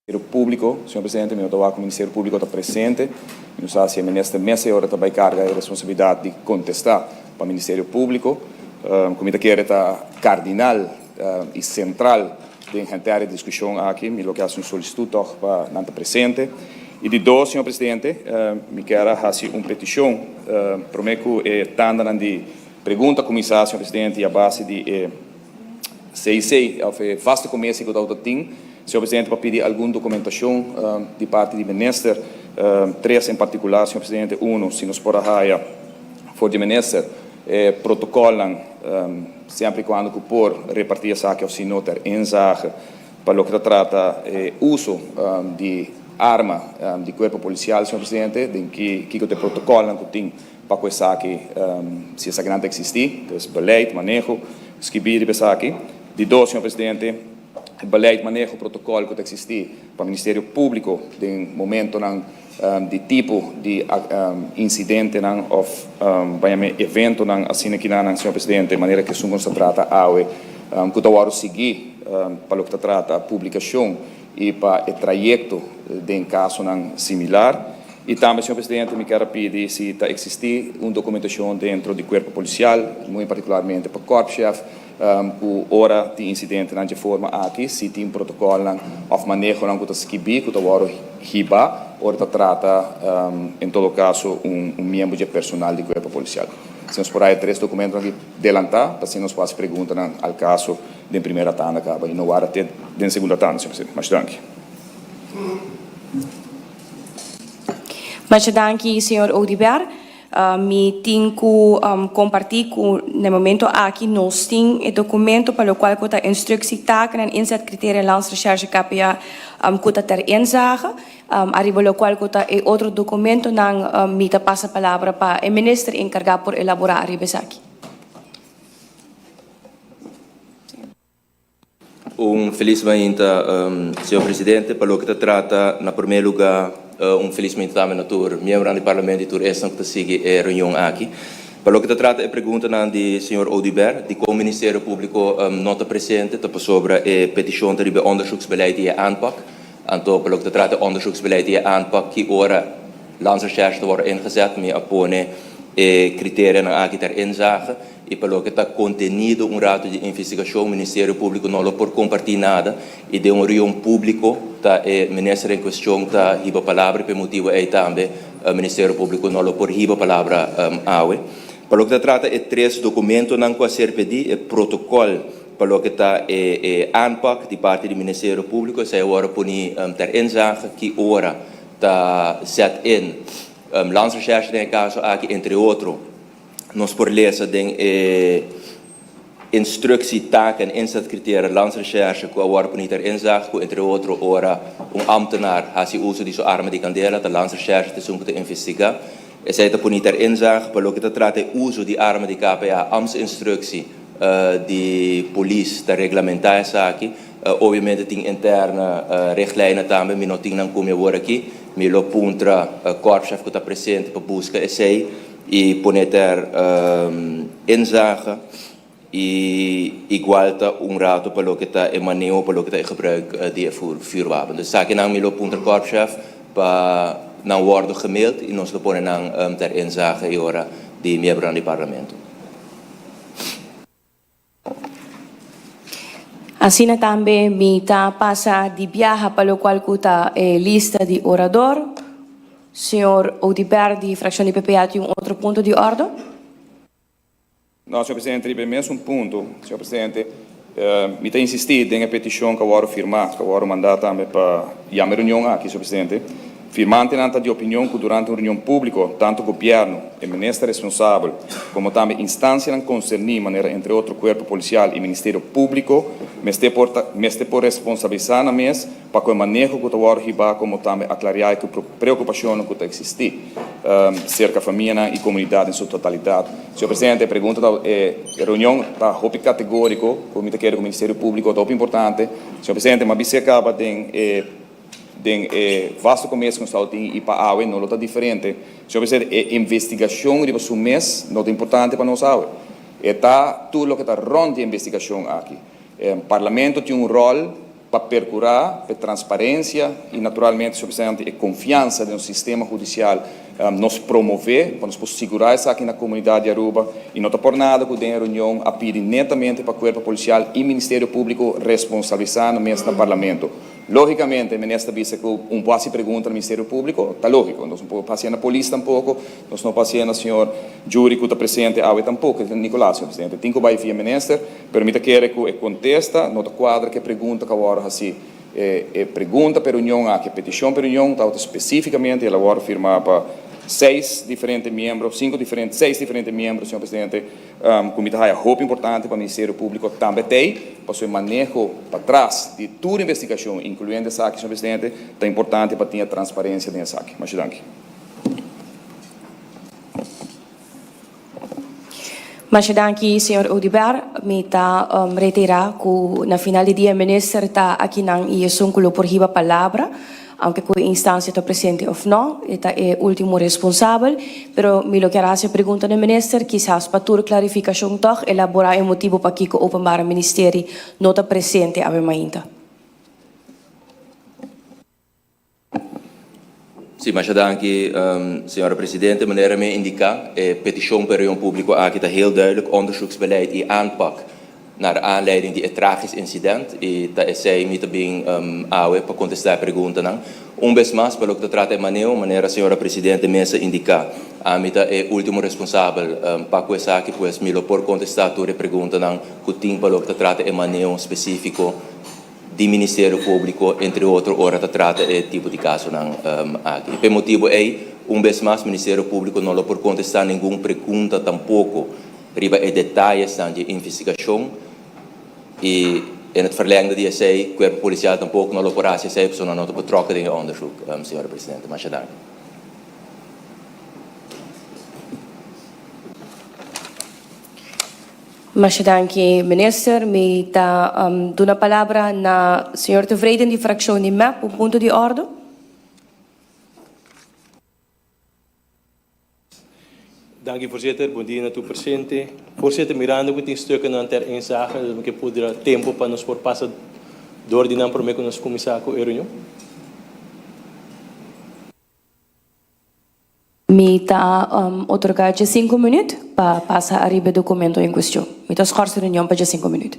Ministerio Públiko, Señor Presidente, mi no ta wak ku Ministerio Públiko ta presente. Mi no sa si e minister mes e ora ta bai karga e responsabilidat di kontestá pa Ministerio Públiko, ku mi ta kere ta kardinal i sentral den henter e diskushon aki. Mi lo ke hasi un solisitut tòg pa nan ta presente. I di dos, Señor Presidente, mi kier a hasi un petishon promé ku e tandanan di pregunta kuminsá, Señor Presidente, i a base di e CIC, òf e vaste commissie ku ta tin, Señor Presidente, pa pidi algun documentacion di parti di Minister, tres en particular, Señor Presidente. Uno, si nos por a haya for di Minister e protocolnan, siempre y cuando cu por reparti esaki of si no ter inzage pa loke ta trata e uso di arma di cuerpo policial, Señor Presidente, den ki kico ta e protocolnan cu tin pa cu esaki, si esakinan ta existi, dus beleid, maneho, skibi riba esaki. Di dos, Señor Presidente, E beleid, maneho, protokòl ku ta eksistí pa Ministerio Públiko den momentonan di tipo di insidentenan òf ban yam'é eventonan asina kinanan, señor Presidente, manera ku esun ku nos ta trata awe, ku ta wòrdu sigui pa loke ta trata publikashon i pa e trayekto den kasonan similar. I tambe, señor Presidente, mi kier a pidi si ta eksistí un dokumentashon dentro di kuerpo polisial, muy partikularmente pa kòrpschef, Ku ora tin insidentenan dje forma aki, si tin protokolnan òf manehonan ku ta skibí ku ta wòrdu hibá ora ta trata en todo kaso un miembro dje personal di kuerpo polisial. Si nos por haya tres dokumentonan aki delantá, pa asina nos por hasi preguntanan al kaso den primera tanda kaba i no warda te den segunda tanda, señor presidente. Masha danki. Masha danki, señor Oduber. Mi tin cu comparti cu na e momento aki nos tin e documento pa locual cu ta instructie, taken en inzetcriteria Landsrecherche KPA cu ta ter inzage. Ariba locual cu ta e otro documentonan mi ta pasa palabra pa e minister encarga por elabora ariba esaki. Un felis mainta, señor presidente. Pa loke ta trata, na prome luga, un felis mainta tambe na tur miembronan di Parlamento y tur esnan cu ta sigui e reunion aki. Pa loke ta trata e preguntanan di señor Oduber, dicon Ministerio Publico no ta presente, ta pasobra e peticion ta riba e onderzoeksbeleid y e aanpak. Anto pa loke ta trata e onderzoeksbeleid y e aanpak, ki ora Landsrecherche ta wordo ingezet, mi a pone e criterianan aki ter inzage. I pa loke ta kontenido un ratu di investigashon, Ministerio Públiko no lo por kompartí nada i den un reunion públiko ta e minister en kuestion ta hiba palabra i pa e motibu ei tambe Ministerio Públiko no lo por hiba palabra awe. Pa loke ta trata e tres dokumentonan ku a ser pedí, e protokòl pa loke ta e e aanpak di parti di Ministerio Públiko, esei a wòrdu poní ter inzage ki ora ta zet in Landsrecherche den e kaso aki, entre otro. Nos por lesa den e Instructie, Taken en Inzetcriteria Landsrecherche cu a worde poni ter inzage cu entre otro ora un ambtenaar haci uso di su arma di candela ta Landsrecherche ta esun cu ta investiga. Esey ta poni ter inzage pa loke ta trata e uso di arma di KPA. Ambtsinstructie di polis ta reglamenta esaki. Obviamente tin interne richtlijnen tambe, mi no tin nan cu mi awor aki. Mi lo puntra korpschef cu ta presente pa busca esey. I pone ter inzage i igual ta un rato pa loke ta e maneho pa loke ta e gebruik di e vuurwapen. Dus esakinan mi lo puntra korpschef pa nan wordo gemaild i nos lo pone nan ter inzage e ora di miembronan di parlamento. Asina tambe mi ta pasa di biaha pa locual cu ta e lista di orador. Señor Oduber di fraccion di PPA tin un otro punto di ordo? No, señor presidente, riba e mesun punto, señor presidente, mi ta insisti den e peticion cu a worde firma, cu a worde manda tambe pa yama e reunion aki, señor presidente. Firmantenan ta di opinion ku durante un reunion públiko tantu gobièrnu, e minister responsabel, komo tambe instansianan konserní manera entre otro kuerpo polisial i Ministerio Públiko mester por ta mester por responsabilisá nan mes pa ku e maneho ku ta wòrdu hibá komo tambe aklariá e ku preokupashonnan ku ta eksistí serka famianan i komunidat den su totalidat. Señor Presidente, e pregunta ta e reunion ta hopi kategóriko ku mi ta kere ku Ministerio Públiko ta hopi importante. Señor Presidente, mi a bis'é kaba den e. Den e vasto comercio cu nos ta tin y pa awe no lo ta diferente. Señor Presidente, e investigacion riba su mes no ta importante pa nos awe. E ta tur loke ta rond di e investigacion aki. Parlamento tin un rol. pa percura p'e transparencia y naturalmente, señor Presidente, e confiansa den nos sistema hudicial nos promove pa nos por sigura esaki na comunidad di Aruba y no ta por nada cu den e reunion a pidi netamente pa Cuerpo Policial y Ministerio Publico responsabilisa nan mes na Parlamento. Logicamente, Minister ta bisa cu un por haci pregunta na Ministerio Publico, ta logico. Nos no por hacié na polis tampoco, nos no por hacié na señor Jury cu ta presente awe tampoco, Nicolaas, señor Presidente. Tin cu bay via Minister, pero mi ta kere cu e contesta no ta cuadra cu e pregunta cu a worde haci. E pregunta pa e reunion aki, e peticion pa e reunion tabata specificamente, el a worde firma pa seis diferente miembro, cinco diferente, seis diferente miembro, señor Presidente, Ku mi ta haya hopi importante pa Ministerio Públiko tambe t'ei, pasobra e maneho patras di tur investigashon, inkluyendo esaki, señor Presidente, ta importante pa tin e transparensia den esaki. Masha danki. Masha danki, señor Oduber. Mi ta reiterá ku na final di dia Minister ta akinan i esun ku lo por hiba palabra. Aunke cu e instancia ta presente of no, e ta e ultimo responsabel. Pero mi lo kier haci e pregunta na minister, kisas pa tur clarificacion tog elabora e motibo pakico Openbare Ministerie no ta presente awe mainta. Sí, masha danki, señora Presidente. Manera mi a indica, e peticion pa e reunion publico aki ta heel duidelijk, onderzoeksbeleid y aanpak Naar aanleiding di e tragisch incident y ta esey mi ta bin awe pa contesta e preguntanan. Un bes mas pa loke ta trata e maneo, manera señora Presidente mes a indica, ami ta e ultimo responsabel pa cu esaki, pues mi lo por contesta tur e preguntanan cu tin pa loke ta trata e maneo specifico di Ministerio Publico, entre otro ora ta trata e tipo di casonan aki. P'e motibo ey, un bes mas Ministerio Publico no lo por contesta ningun pregunta tampoco Riba e detayesnan di e investigashon i en het verlengde di esei, Kuerpo Polisial tampoko no lo por hasi esei pasobra nan no ta betrokken den e onderzoek, señora Presidente. Masha danki. Masha danki, Minister. Mi ta duna palabra na señor Tevreden di frakshon di mep, un punto di ordo. Danki voorzitter, bon dia na tur presente. Voorzitter, mirando ku tin stukkennan ter inzage, dus mi ke pudra tempu pa nos por pasa dor di nan promé ku nos kuminsá ku e reunion. Mi ta otorgá djesinku minüt pa pasa ariba e dokumento en kuestion. Mi ta skòrs e reunion pa djesinku minüt.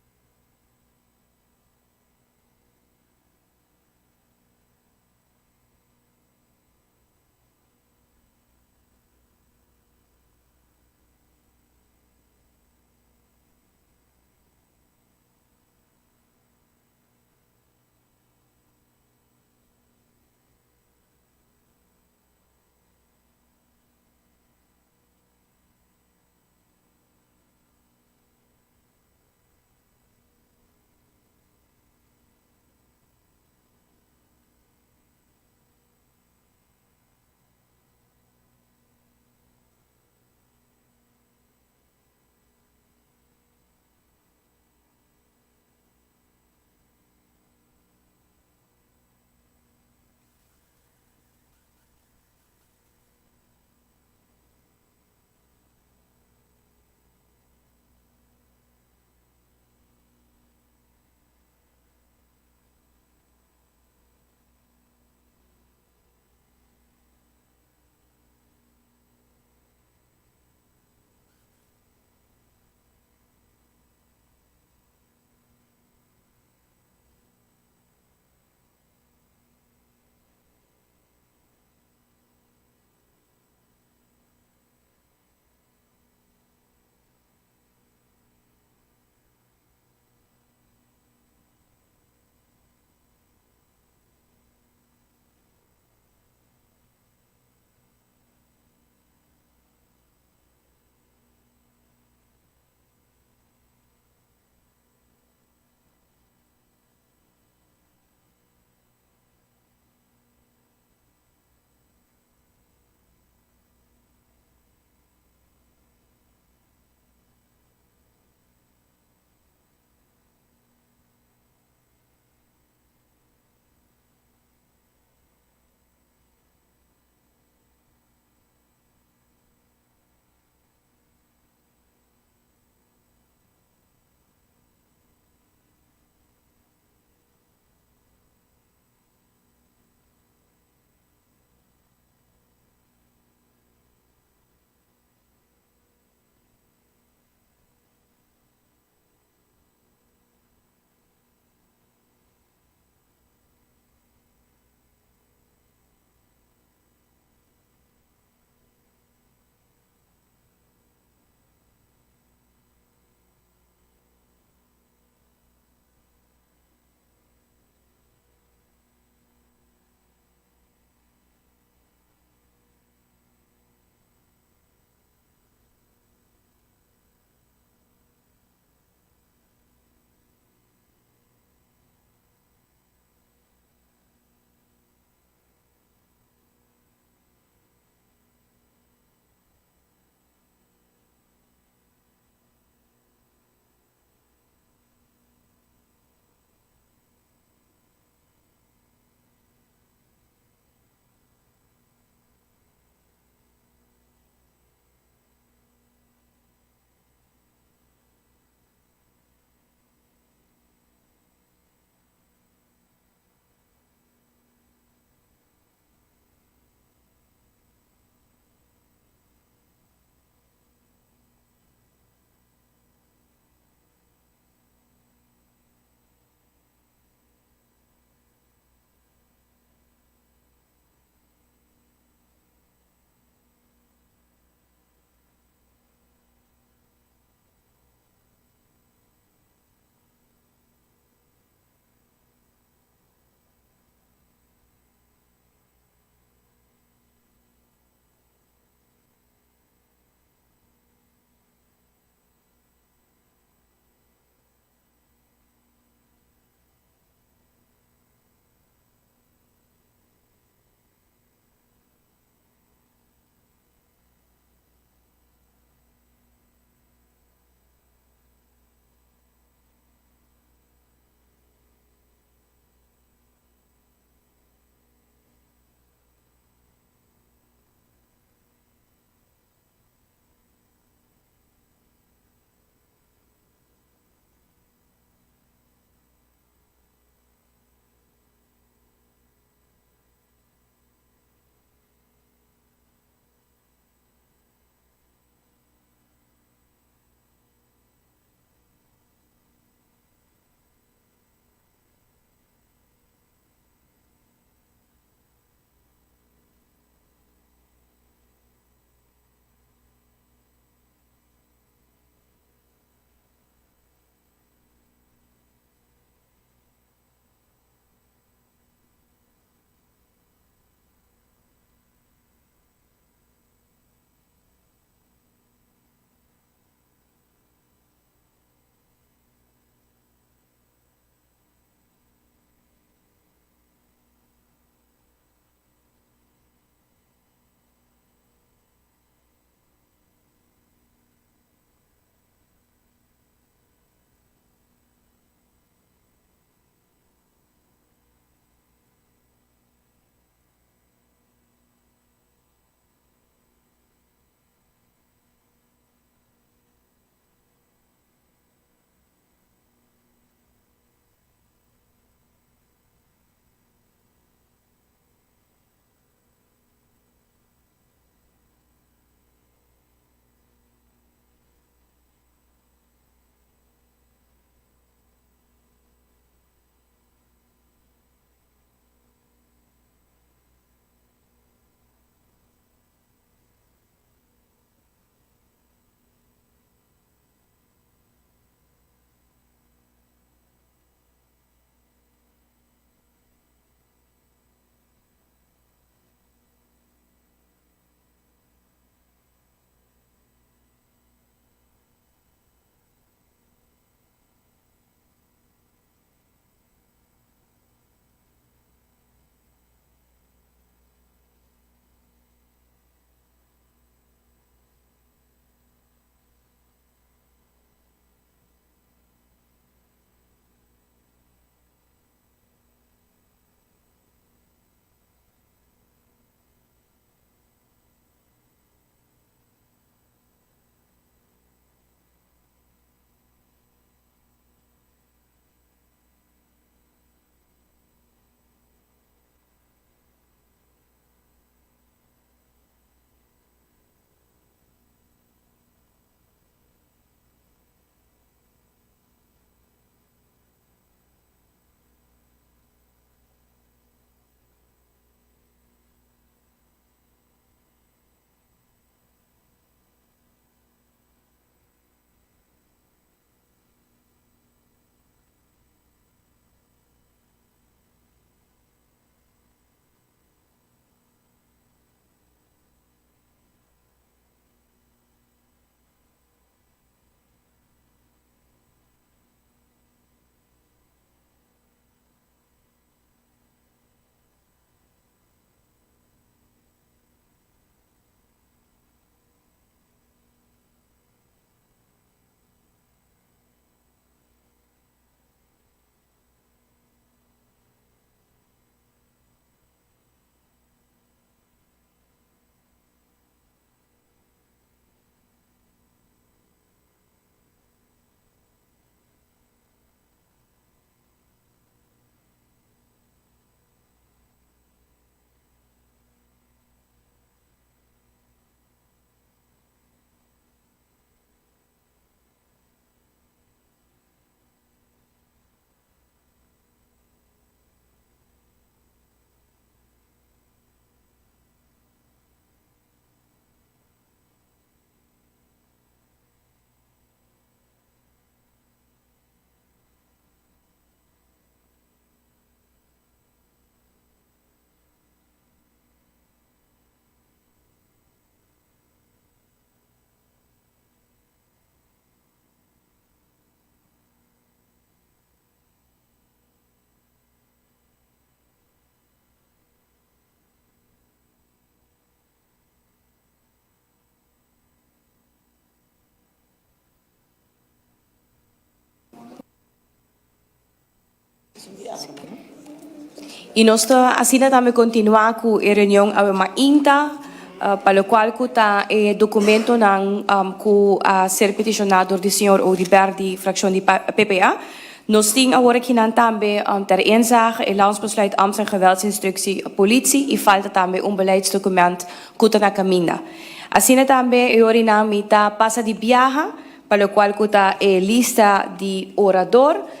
Y nos ta asina tambe continua cu e reunion awe mainta pa locual cu ta e documentonan cu a ser peticiona door di señor Oduber di fraccion di PPA. Nos tin awor akinan tambe ter inzage e Landsbesluit Ambts en Geweldsinstructie Politie y falta tambe un beleidsdocument cu ta na caminda. Asina tambe e orinan mi ta pasa di biaha pa locual cu ta e lista di orador.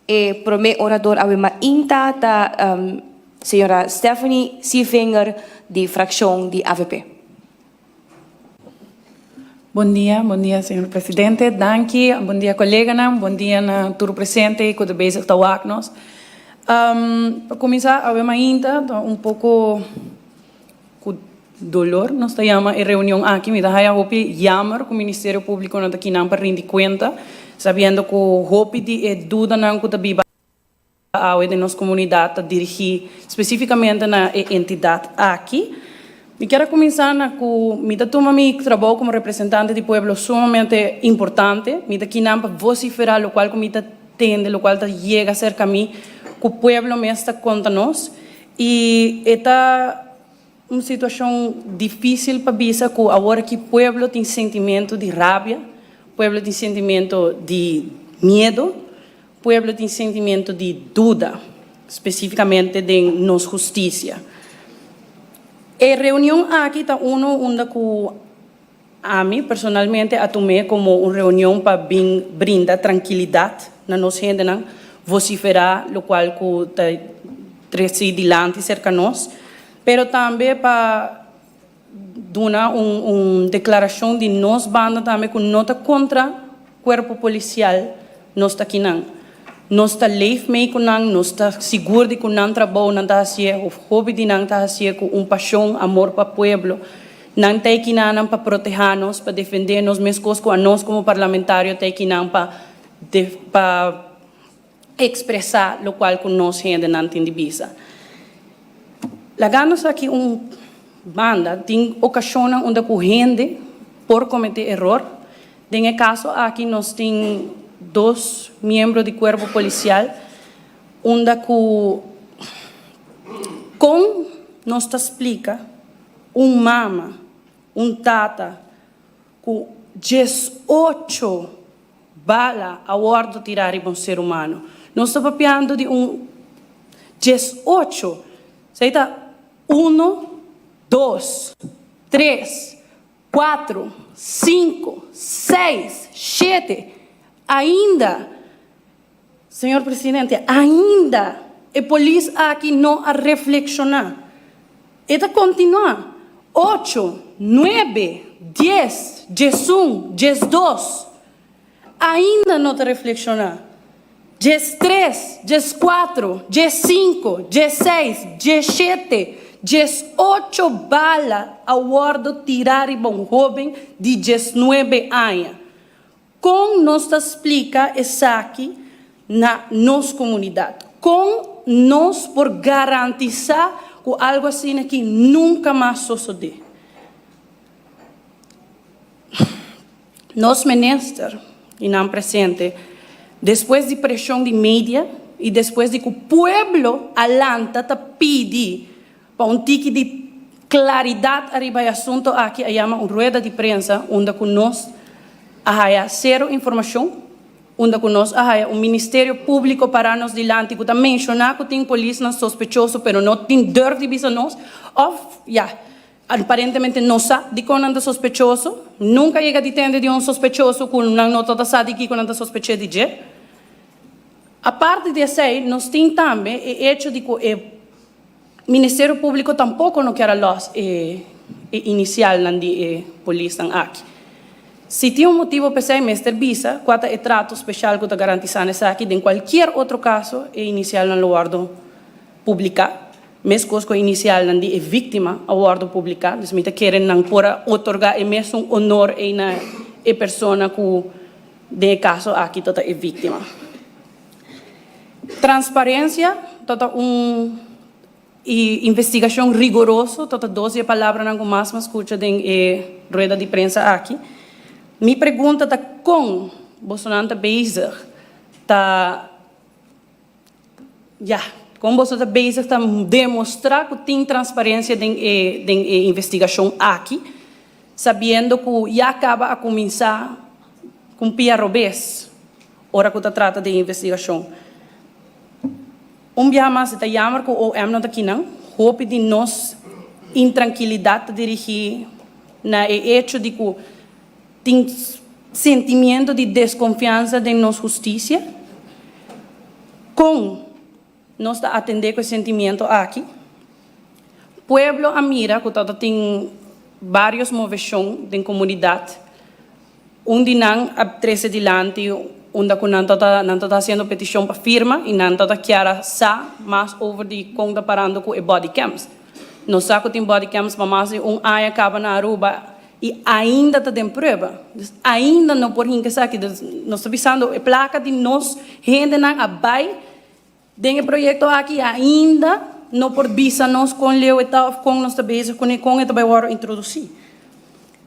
E prome orador awe mainta ta señora Stephanie Sievinger di fraccion di avp. Bon dia, bon dia señor presidente, danki, bon dia coleganan, bon dia na tur presente cu ta bezig ta wak nos. Pa cuminsa awe mainta ta un poco cu dolor nos ta yama e reunion aki, mi ta haya hopi jammer cu Ministerio Publico no ta kinan pa rindi cuenta, sabiendo cu hopi di e dudanan cu ta biba awe den nos comunidad ta dirigi specificamente na e entidad aki. Mi kier a cuminsa na cu mi ta tuma mi trabou como representante di pueblo sumamente importante. Mi ta kinan pa vocifera locual cu mi ta tende, locual ta yega cerca mi, cu pueblo mes ta conta nos. Y e ta un situacion dificil pa bisa cu awor aki pueblo tin sentimento di rabia, pueblo tin sentimento di miedo, Pueblo tin sentimiento di duda, specificamente den nos husticia. E reunion aki ta uno unda cu ami personalmente a tum'é como un reunion pa bin brinda trankilidad na nos hendenan, vocifera locual cu ta treci dilanti cerca nos, pero tambe pa duna un declaracion di nos banda tambe cu no ta contra cuerpo policial nos ta kinan. Nos ta leef mee cu nan, nos ta sigur di cu nan trabou nan ta hacié of hopi di nan ta hacié cu un pasion, amor pa pueblo. Nan ta ekinan pa proteha nos, pa defende nos mescos cu anos como parlamentario ta ekinan pa pa expresa locual cu nos hendenan tin di bisa. Laga nos aki un banda, tin ocasionnan unda cu hende por comete eror. Den e caso aki nos tin dos miembro di cuerpo policial unda cu con nos ta splica un mama, un tata cu 18 Bala a wòrdu tirá riba un ser humano. Nos ta papiando di un 18. Esei ta uno, dos, tres, kuatro, sinku, seis, shete. Ainda, señor presidente, ainda e polis aki no a reflekshoná. E ta kontinuá, Ocho, nuebe, dies, diesun, diesdos. Ainda no ta reflekshoná. Diestres, dieskuatro, diesinku, diesseis, diesshete, diesocho bala a wòrdu tirá riba un hóben di diesnuebe aña. Kon nos ta splika esaki na nos komunidat? Kon nos por garantisá ku algu asina aki nunka mas sosodé? Nos minister i nan presente, despues di preshon di media i despues di ku pueblo a lanta ta pidi pa un tiki di klaridat ariba e asunto aki a yama un rueda di prensa unda ku nos a haya sero informashon, unda ku nos a haya un ministerio públiko pará nos dilanti ku ta menshoná ku tin polisnan sospechoso pero no tin durf di bisa nos òf ya aparentemente no sa dikon nan ta sospechoso. Nunka yega di tende di un sospechoso ku nan no ta sa di kiko nan ta sospeché di dje. Aparte di esei nos tin tambe e echo di ku e Ministerio Públiko tampoko no kier a lòs e e inisialnan di e polisnan aki. Si tin un motibu p'esei mester bisa kua ta e trato speshal ku ta garantisá na esaki. Den kualkier otro kaso e inisialnan lo wòrdu publiká, meskos ku e inisialnan di e víktima a wòrdu publiká. Dus mi ta kere nan por a otorgá e mesun onor ei na e persona ku den e kaso aki ta ta e víktima. Transparencia ta ta un y investigacion rigoroso ta ta dos di e palabranan cu mas mi a scucha den e rueda di prensa aki. Mi pregunta ta con bosonan ta bezig ta. Ya, kon boso ta bezig ta demostrá ku tin transparensia den e den e investigashon aki, sabiendo ku ya kaba a kuminsá ku un pia robes ora ku ta trata di e investigashon? Un biaha mas e ta yammer ku OM no ta kinan. Hopi di nos intrankilidat ta dirigí na e echo di ku Tin sentimiento di desconfiansa den nos husticia? Con nos ta atende cu e sentimiento aki? Pueblo a mira cu ta tin varios movecion den comunidad. Un di nan a trece dilanti unda cu nan ta nan ta haciendo peticion pa firma y nan ta kier a sa mas over di con ta parando cu e body cams. Nos sa cu tin body cams pa mas di un aña caba na Aruba. I ainda ta den prueba. Dus ainda no por hinka esaki. Dus nos ta bisando e plaka di nos hendenan a bai den e proyekto aki i ainda no por bisa nos kon leu e ta òf kon nos ta bezig kuné, kon e ta bai wòrdu introdusí.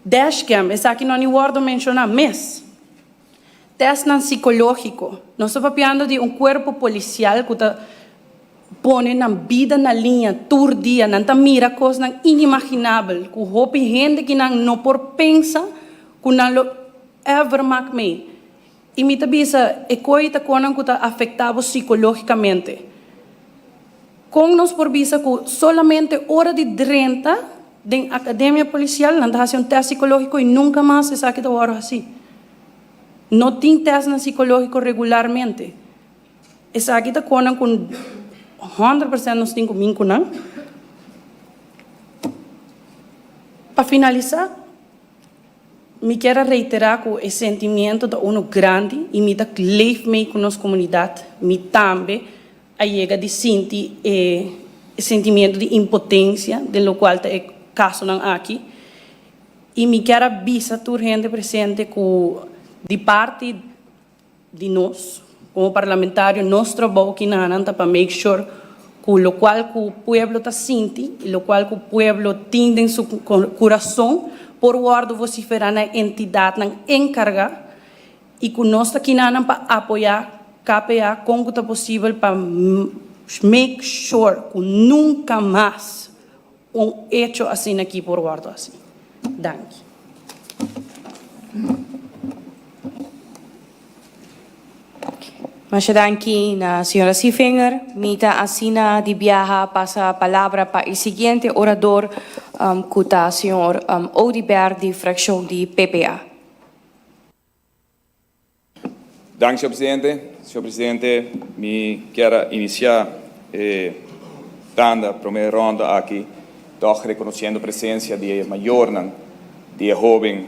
Dashcam, esaki no a ni wòrdu menshoná mes. Testnan sikológiko. Nos ta papiando di un kuerpo polisial ku ta pone nan bida na liña tur dia. Nan ta mira kosnan inimaginabel ku hopi hende ki nan no por pensa ku nan lo ever mak mee. I mi ta bisa e koi ta konan ku ta afektá bo sikológikamente. Kon nos por bisa ku solamente ora di drenta den akademia polisial nan ta hasi un tèst sikológiko i nunka mas esaki ta wòrdu hasí? No tin tèstnan sikológiko regularmente. Esaki ta konan ku 100% nos tin ku bin ku nan. Pa finalisá, mi kier a reiterá ku e sentimiento ta unu grandi i mi ta leef mee ku nos komunidat. Mi tambe a yega di sinti e sentimiento di impotensia den lokual ta e kasonan aki. I mi kier a bisa tur hende presente ku di parti di nos komo parlamentario nos trabou kinanan ta pa make sure ku lokual ku pueblo ta sinti i lokual ku pueblo tin den su kurason por wòrdu vosiferá na e entidatnan enkargá i ku nos ta kinanan pa apoyá KPA kon ku ta posibel pa make sure ku nunka mas Un hecho asina aki por wordo haci. Danki. Masha danki na señora Sievinger. Mi ta asina di biaha pasa palabra pa e siguiente orador cu ta señor Oduber di fraccion di PPA. Danki, señor presidente. Señor presidente, mi kier a inicia e tanda, prome ronda aki, tog reconociendo presencia di e mayornan di e hoben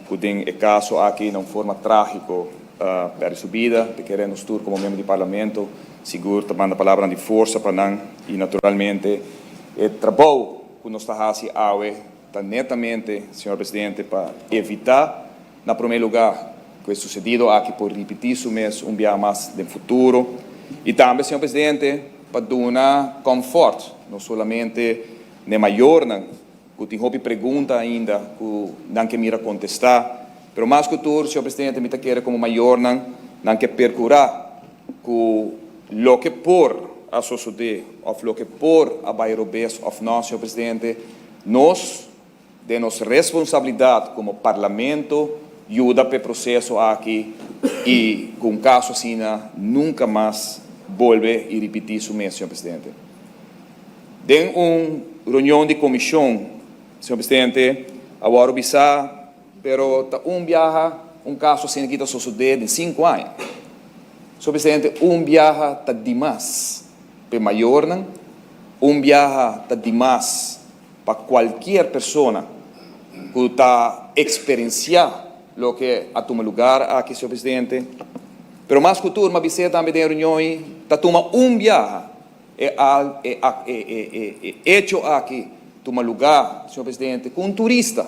cu den e caso aki na un forma tragico a perde su bida. Ta kere nos tur como miembro di Parlamento sigur ta manda palabranan di forsa pa nan y naturalmente e trabou cu nos ta haci awe ta netamente, señor presidente, pa evita Na promé lugá, ku e susedido aki por ripití su mes un bia mas den futuro i tambe, señor presidente, pa duna kòmfòrt no solamente n'e mayornan ku tin hopi pregunta ainda ku nan ke mira kontestá, pero mas ku tur, señor presidente, mi ta kere komo mayornan nan ke perkurá ku loke por a sosodé òf loke por a bai robes òf nò, señor presidente, nos Den nos responsabilidad como Parlamento yuda p'e proceso aki y cu un caso asina nunca mas bolbe y ripiti su mes, señor Presidente. Den un reunion di comision, señor Presidente, a worde bisa, pero ta un biaha un caso asina aki ta sosode den cinco aña. Señor Presidente, un biaha ta dimas p'e mayornan, un biaha ta dimas Pa cualkier persona cu ta experiencia loke a tuma lugar aki, señor Presidente. Pero mas cu tur, m'a bis'é tambe den e reunion ei, ta tuma un biaha e e e e hecho aki tuma lugar, señor Presidente, cu un turista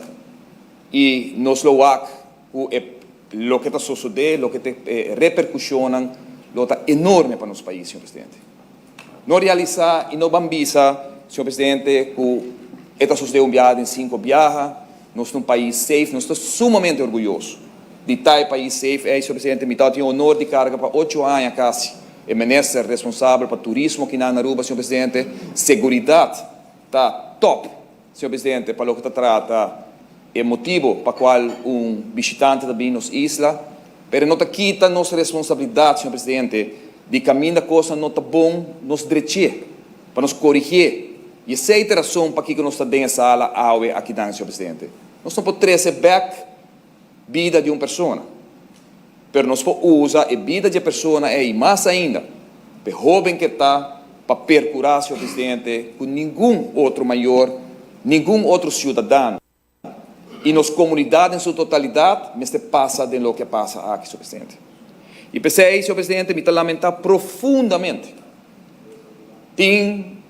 y nos lo wak cu e loke ta sosode, loke ta e repercusionnan lo ta enorme pa nos pais, señor Presidente. No realisa y no ban bisa, señor Presidente, cu e ta sucede un biaha den cinco biaha. Nos ta un pais safe, nos ta sumamente orguyoso di ta e pais safe ey, señor Presidente. Mi tabatin honor di carga pa ocho aña casi. e minister responsabel pa turismo aki na Aruba, señor presidente. Seguridad ta top, señor presidente, pa loke ta trata e motibo pa cual un bishitante ta bin nos isla, pero no ta kita nos responsabilidad, señor presidente, di caminda cos no ta bon, nos drecha, pa nos corigi. Y esey ta e rason pakico nos ta den sala awe aki den, señor presidente. Nos no por trece back bida di un persona, pero nos por usa e bida di e persona y mas ainda, e hoben cu ta pa percura, señor presidente, cu ningun otro mayor, ningun otro ciudadano y nos comunidad den su totalidad, mester pasa den loke a pasa aki, señor presidente. Y p'esey, señor presidente, mi ta lamenta profundamente. Tin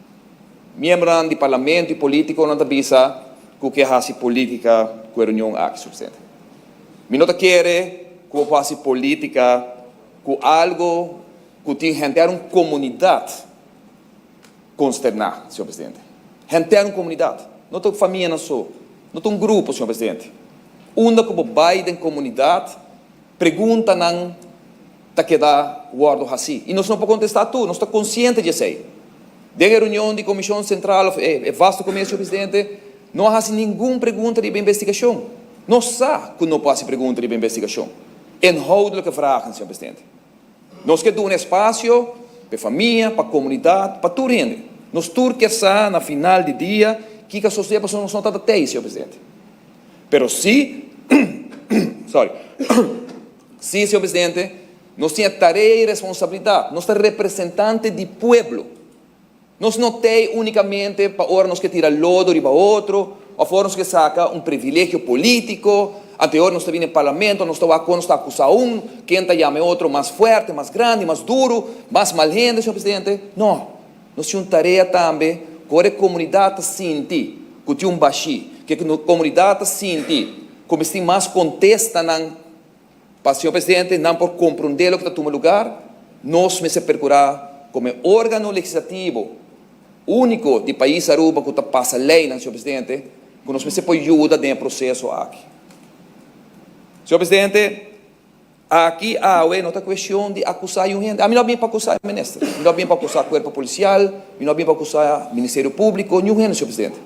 miembro di parlamento y politico nan ta bisa cu kier haci politica cu e reunion aki, señor presidente. Mi no kier cu haci politica cu algo cu tin henter un comunidad consterna, señor presidente. Henter un comunidad. No ta famia no so, no ta un grupo, señor presidente. Unda cu bay den comunidad, preguntanan ta keda wordo haci. Y nos no por contesta tur, nos ta consciente di esey. Den reunion di Comision Central, vaste comissão, señor presidente, no a haci ningun pregunta di investigacion. Nos sa cu no por haci pregunta di investigacion. Inhoudelijke vragen, señor presidente. Nos kier duna espacio pa famia, pa comunidad, pa tur hende. Nos tur kier sa na final di dia kico a sucede pa nos no ta tey, señor presidente. Pero si, sorry, si, señor presidente, nos tin tarea y responsabilidad. Nos ta representante di pueblo. Nos no tin unicamente pa ora nos kier tira lodo riba otro, of ora nos kier saca un privilegio politico, anto ora nos ta den parlamento, nos ta nos ta acusa un, ken ta yama otro mas fuerte, mas grandi, mas duro, mas mal hende, señor presidente. No. Nos tin tarea tambe, cu e comunidad sinti, cu tin un bashi, cu e comunidad sinti, cu tin mas contestanan pa señor presidente, nan por comprende loke ta tuma lugar, nos mester percura como organo legislativo unico di pais Aruba cu ta pasa ley, señor presidente, cu nos mester por yuda den e proceso aki. Señor presidente, aki awe no ta cuestion di acusa un hende. Ami no a bin pa acusa minister, mi no a bin pa acusa cuerpo policial, mi no a bin pa acusa Ministerio Publico, ningun hende, señor presidente.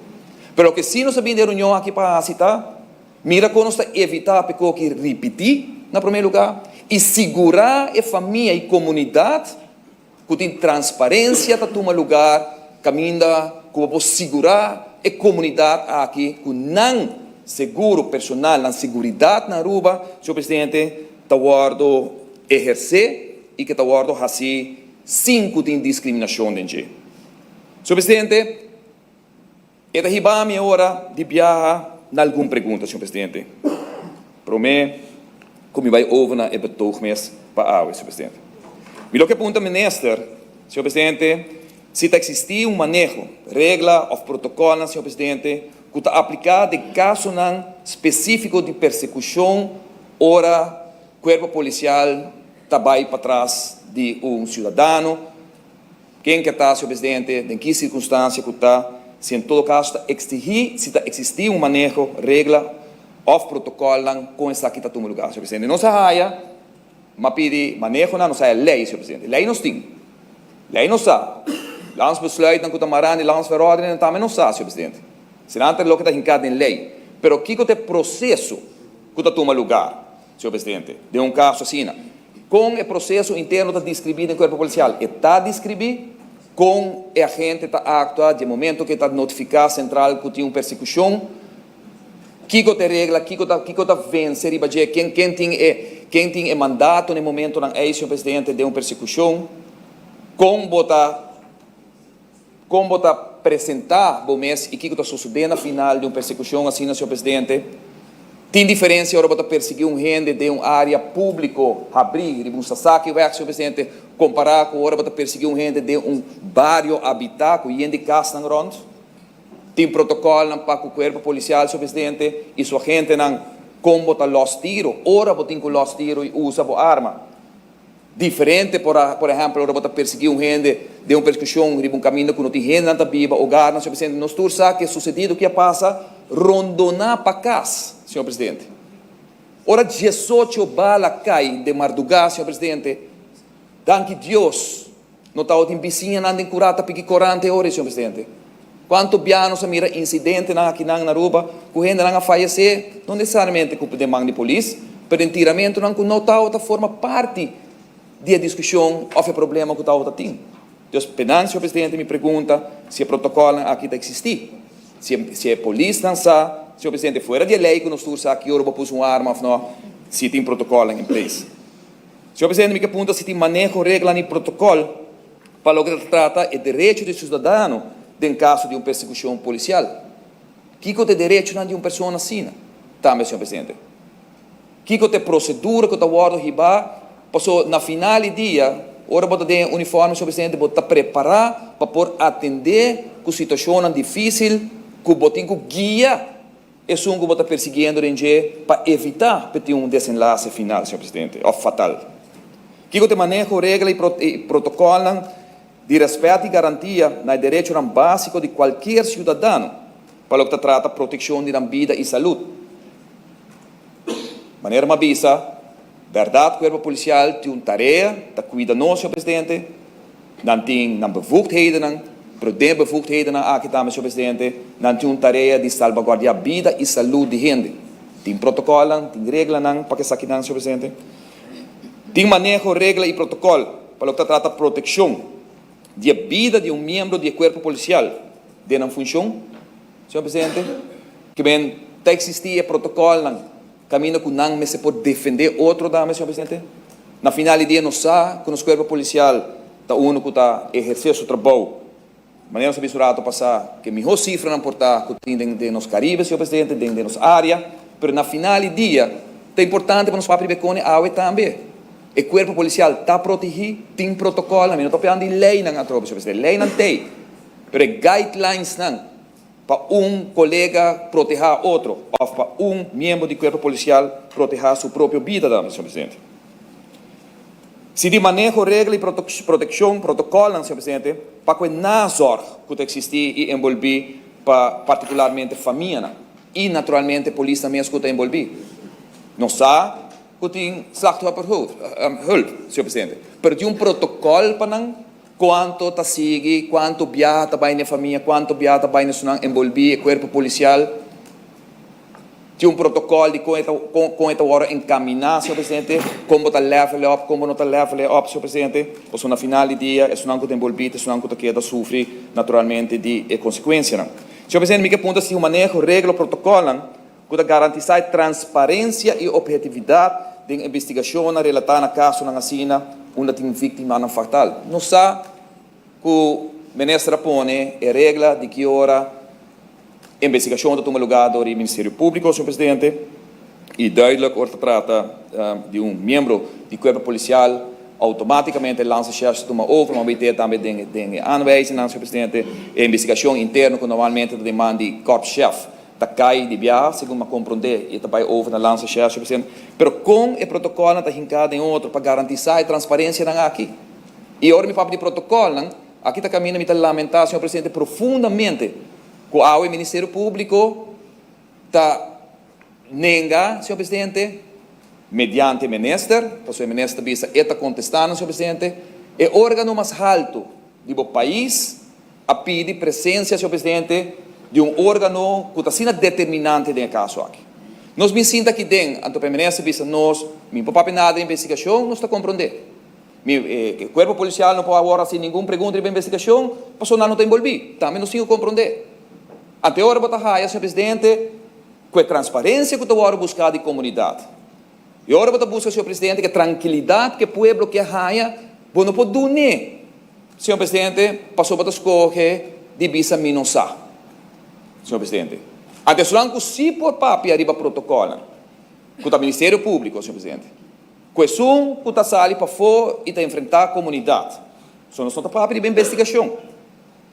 Pero cu si nos a bin den reunion aki pa cita, mira con nos ta evita pa cu ripiti na prome lugar y sigura e famia y comunidad cu tin transparencia ta tuma lugar, caminda cu por sigura e comunidad aki cu nan seguro personal, nan seguridad na Aruba, señor presidente, ta wordo eherce y cu ta wordo haci sin cu tin discriminacion den. Señor presidente, e ta hiba mi ora di biaha na algun pregunta, señor presidente. Prome, cu mi bay over na e betoog mes pa awe, señor presidente. Mi lo kier puntra minister, señor presidente, si ta existi un maneho, regla of protocol, señor presidente, cu ta aplica den caso specifico di persecucion ora cuerpo policial ta bay patras di un ciudadano, ken cu ta, señor presidente, den ki circunstancia cu ta, si en todo caso ta exigi, si ta existi un maneho, regla of protocol cu esaki ta tuma lugar, señor presidente. Nos a haya, m'a pidi maneho nan, nos a haya ley, señor presidente. Ley nos tin. Ley nos sa. Landsbesluit nan cu ta mara den landsverordening tambe nos sa, señor presidente. Será loke ta hinca den ley. Pero kico ta e proceso cu ta tuma lugar, señor presidente, den un caso asina? Con e proceso interno ta describi den cuerpo policial? Ta describi con e agente ta actua di momento cu ta notifica central cu tin un persecucion, kico ta e regla, kico ta vence riba dje, ken tin e mandato na momento nan ey, señor presidente, di un persecucion, con bo ta presenta bo mes y kico ta sucede na final di un persecucion asina, señor presidente. Tin diferencia ora bo ta persigui un hende den un area publico, habri, riba un Sasaki weg, señor presidente, compara cu ora bo ta persigui un hende den un bario habita, cu yen di cas rond. Tin protocol nan pa cu cuerpo policial, señor presidente, y su agentenan con bo ta los tiro, ora bo tin cu los tiro y usa bo arma. Diferente, por ehempel, ora bo ta persigui un hende den un persecucion riba un caminda cu no tin hende nan ta biba, hogar, señor presidente, nos tur sa cu a sucedido cu a pasa rondona pa cas, señor presidente. Ora 18 bala cay di marduga, señor presidente. Danki Dios no tabatin bisiñanan den kurá ta piki korant e ora, señor presidente. Kuantu bia nos a mira insidentenan akinan na Aruba ku hendenan a fayesé, no nesesariamente ku den man di polis, pero den tiramentunan ku no tabata forma parti di e diskushon òf e problema ku tabata tin. Dus penan, señor presidente, mi pregunta si e protokòlnan aki ta eksistí. Si e si e polisnan sa, señor presidente, fuera di e lei ku nos tur sa ki ora bo puso un arma òf no, si tin protokòlnan in place. Señor presidente, mi ke punta si tin maneho, reglanan i protokòl pa loke ta trata e derecho di siudadano den kaso di un persekushon polisial. Kiko ta e derechonan di un persona asina? Tambe, señor presidente. Kiko ta e prosedura ku ta wòrdu hibá? Paso na final di dia, ora bo ta den e uniforme, señor presidente, bo ta prepará pa por atendé ku situashonnan difísil ku bo tin ku guia esun ku bo ta persiguiendo den dje pa evitá pa tin un desenlase final, señor presidente, òf fatal. Kiko ta e maneho, regla i protokòlnan di rèspèt i garantia na e derechonan básiko di kualkier siudadano pa loke ta trata protekshon di nan bida i salud? Manera mi a bisa, bèrdat kuerpo polisial tin un tarea, ta kuida nos, señor presidente. Nan tin nan bevoegdhedennan, pero den e bevoegdhedennan aki tambe, señor presidente, nan tin un tarea di salbaguardiá bida i salud di hende. Tin protokòlnan, tin reglanan pa esakinan, señor presidente. Tin maneho, regla i protokòl pa loke ta trata protekshon di e bida di un miembro di e kuerpo polisial den nan funshon. Señor Presidente, ke men ta eksistí e protokòlnan kaminda ku nan mester por defendé otro dame, señor Presidente? Na final di dia nos sa ku nos kuerpo polisial ta unu ku ta ehersé su trabou. Manera nos a bisa un rato pasá ku e mihó sifranan por ta ku tin den den nos Karibe, señor Presidente, den den nos área, pero na final di dia ta importante pa nos papia riba e kone awe tambe. E kuerpo polisial ta protegí, tin protokòlnan, mi no ta papia di leinan atrobe, señor Presidente, leinan t'ei. Pero e guidelinesnan pa un kolega protehá otro òf pa un miembro di kuerpo polisial protehá su propio bida tambe, señor presidente. Si di maneho, regla i protekshon, protokòlnan, señor presidente, pa ku e nazorg ku ta eksistí i enbolbí pa partikularmente famianan i naturalmente polisnan mes ku ta enbolbí. Nos sa ku tin slachtofferhulp, señor presidente, pero tin un protokòl pa nan. Cuanto ta sigui, cuanto biaha ta bay n'e famia, cuanto biaha ta bay n'esunnan enbolbí, e cuerpo policial. Tin un protocol di con e ta, con e ta worde encaminá, señor presidente, con bo ta level up, con bo no ta level up, señor presidente. Pasobra na final di dia, esunnan cu ta enbolbí ta esunnan cu ta keda sufri naturalmente di e consecuencianan. Señor presidente, mi ke punta si un maneho, regla o protocolnan ku ta garantisá e transparensia i ophetividat den investigashonnan relatá na kasonan asina unda tin víktimanan fatal. Nos sa ku minister a pone e regla di ki ora investigashon ta tuma lugá dor di Ministerio Públiko, señor presidente, i duidelijk ora ta trata di un miembro di kuerpo polisial outomátikamente Landsrecherche ta tuma over, ma bo tambe den e aanwijzingnan, señor presidente, e investigashon interno ku normalmente ta den man di korpschef. Ta kai di biaha, segun m'a komprondé, i e ta bai over na Landsrecherche, presidente. Pero kon e protokòlnan ta hinká den otro pa garantisá e transparensianan aki? I ora mi papia di protokòlnan, aki ta kaminda mi ta lamentá, señor presidente, profundamente ku awe Ministerio Públiko ta nenga, señor presidente, mediante e minister, pasobra e minister ta bisa e ta kontestá nan, señor presidente, e órgano mas haltu di bo pais, A pidi presencia, señor presidente, di un organo cu ta asina determinante den e caso aki. Nos bin sinta aki den, anto pa e minister bisa nos, mi por papia nada di investigacion, nos ta comprende. Mi, e cuerpo policial no por awor haci ningun pregunta riba investigacion, pasobra nan no ta envolvi. Tambe nos tin cu comprende. Ante ora bo ta haya, señor presidente, cu e transparencia cu ta worde busca di comunidad, y ora bo ta busca, señor presidente, cu e trankilidad cu e pueblo kier haya, bo no por dun'e. Señor Presidente, pasobra ta scoge di bisa mi no sa. Señor Presidente, anto esunnan cu si por papia riba protocolnan, cu ta Ministerio Publico, señor Presidente, cu esun cu ta sali pafó y ta enfrenta comunidad. So nos no ta papia riba investigacion.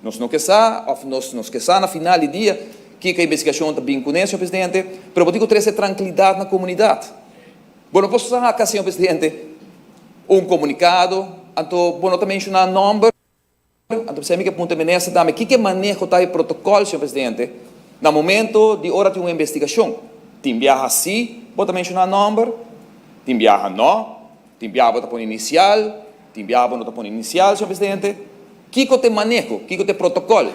Nos no ke sa, of nos nos ke sa na final di dia kico e investigacion ta bin cune, señor Presidente, pero bo tin cu trece trankilidad na comunidad. Bo no por saca, señor presidente, un comunicado, anto bo no ta menciona nomber, anto p'esei mi ke punta e minister tambe, kiko e maneho ta e protocol, señor presidente, na momento di ora tin un investigacion? Tin biaha si bo ta menciona nomber, tin biaha no, tin biaha bo ta pone inicial. Tin bia bo no ta pone inisial, señor presidente. Kiko ta e maneho? Kiko ta e protokòl?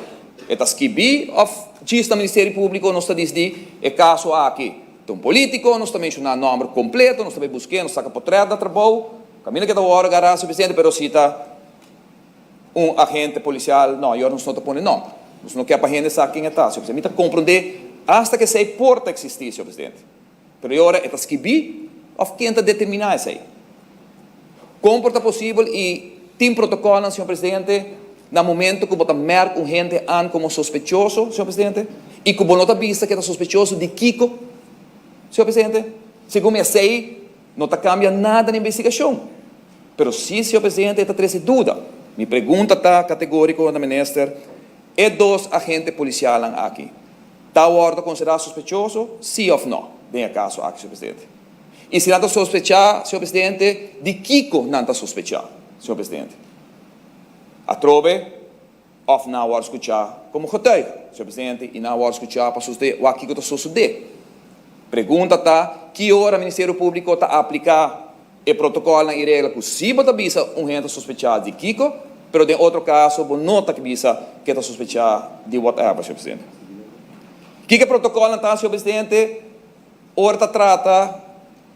E ta skibí òf djis na Ministerio Públiko nos ta disdí e kaso aki ta un polítiko, nos ta menshoná nòmber kompleto, nos ta bai busk'é, nos saka potrèt na trabou, kaminda ke ta wòrdu gará, señor presidente, pero si ta un agente polisial, no, ayora nos no ta pone nòmber. Nos no ke pa hende sa ken e ta, señor presidente. Mi ta komprondé asta ku esei por ta eksistí, señor presidente. Pero e ora e ta skibí òf ken ta determiná esei? Kon por ta posibel i tin protokòlnan, señor presidente, na momento ku bo ta mèrk un hende an komo sospechoso, señor presidente, i ku bo no ta bisa ku e ta sospechoso di kiko, señor presidente? Segun mi esei no ta kambia nada na investigashon. Pero si, señor presidente, e ta trese duda. Mi pregunta ta kategóriko na minister, e dos agente polisialnan aki Ta wòrdu konsiderá sospechoso, sí òf nò, den e kaso aki, señor presidente? I si nan ta sospechá, señor presidente, di kiko nan ta sospechá, señor presidente? Atrobe òf nan a wòrdu skuchá komo getuige, señor presidente, i nan a wòrdu skuchá pa sosodé wak kiko ta sosodé. Pregunta ta, ki ora Ministerio Públiko ta apliká E protocolnan y regla cu si bo ta bisa un hende ta sospecha di kico, pero den otro caso bo no ta bisa cu e ta sospecha di whatever, señor presidente. Kico e protocolnan ta, señor presidente, ora ta trata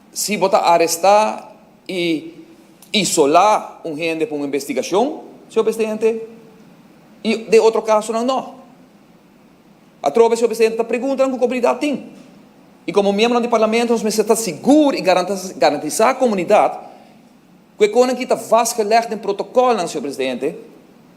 si bo ta aresta y isola un hende pa un investigacion, señor presidente, y den otro casonan no. Atrobe, señor presidente, ta preguntanan cu comunidad tin. Y como miembronan di Parlamento nos mester ta sigur y garantisa comunidad cu e conan aki ta vastgelegd den protocolnan, señor presidente,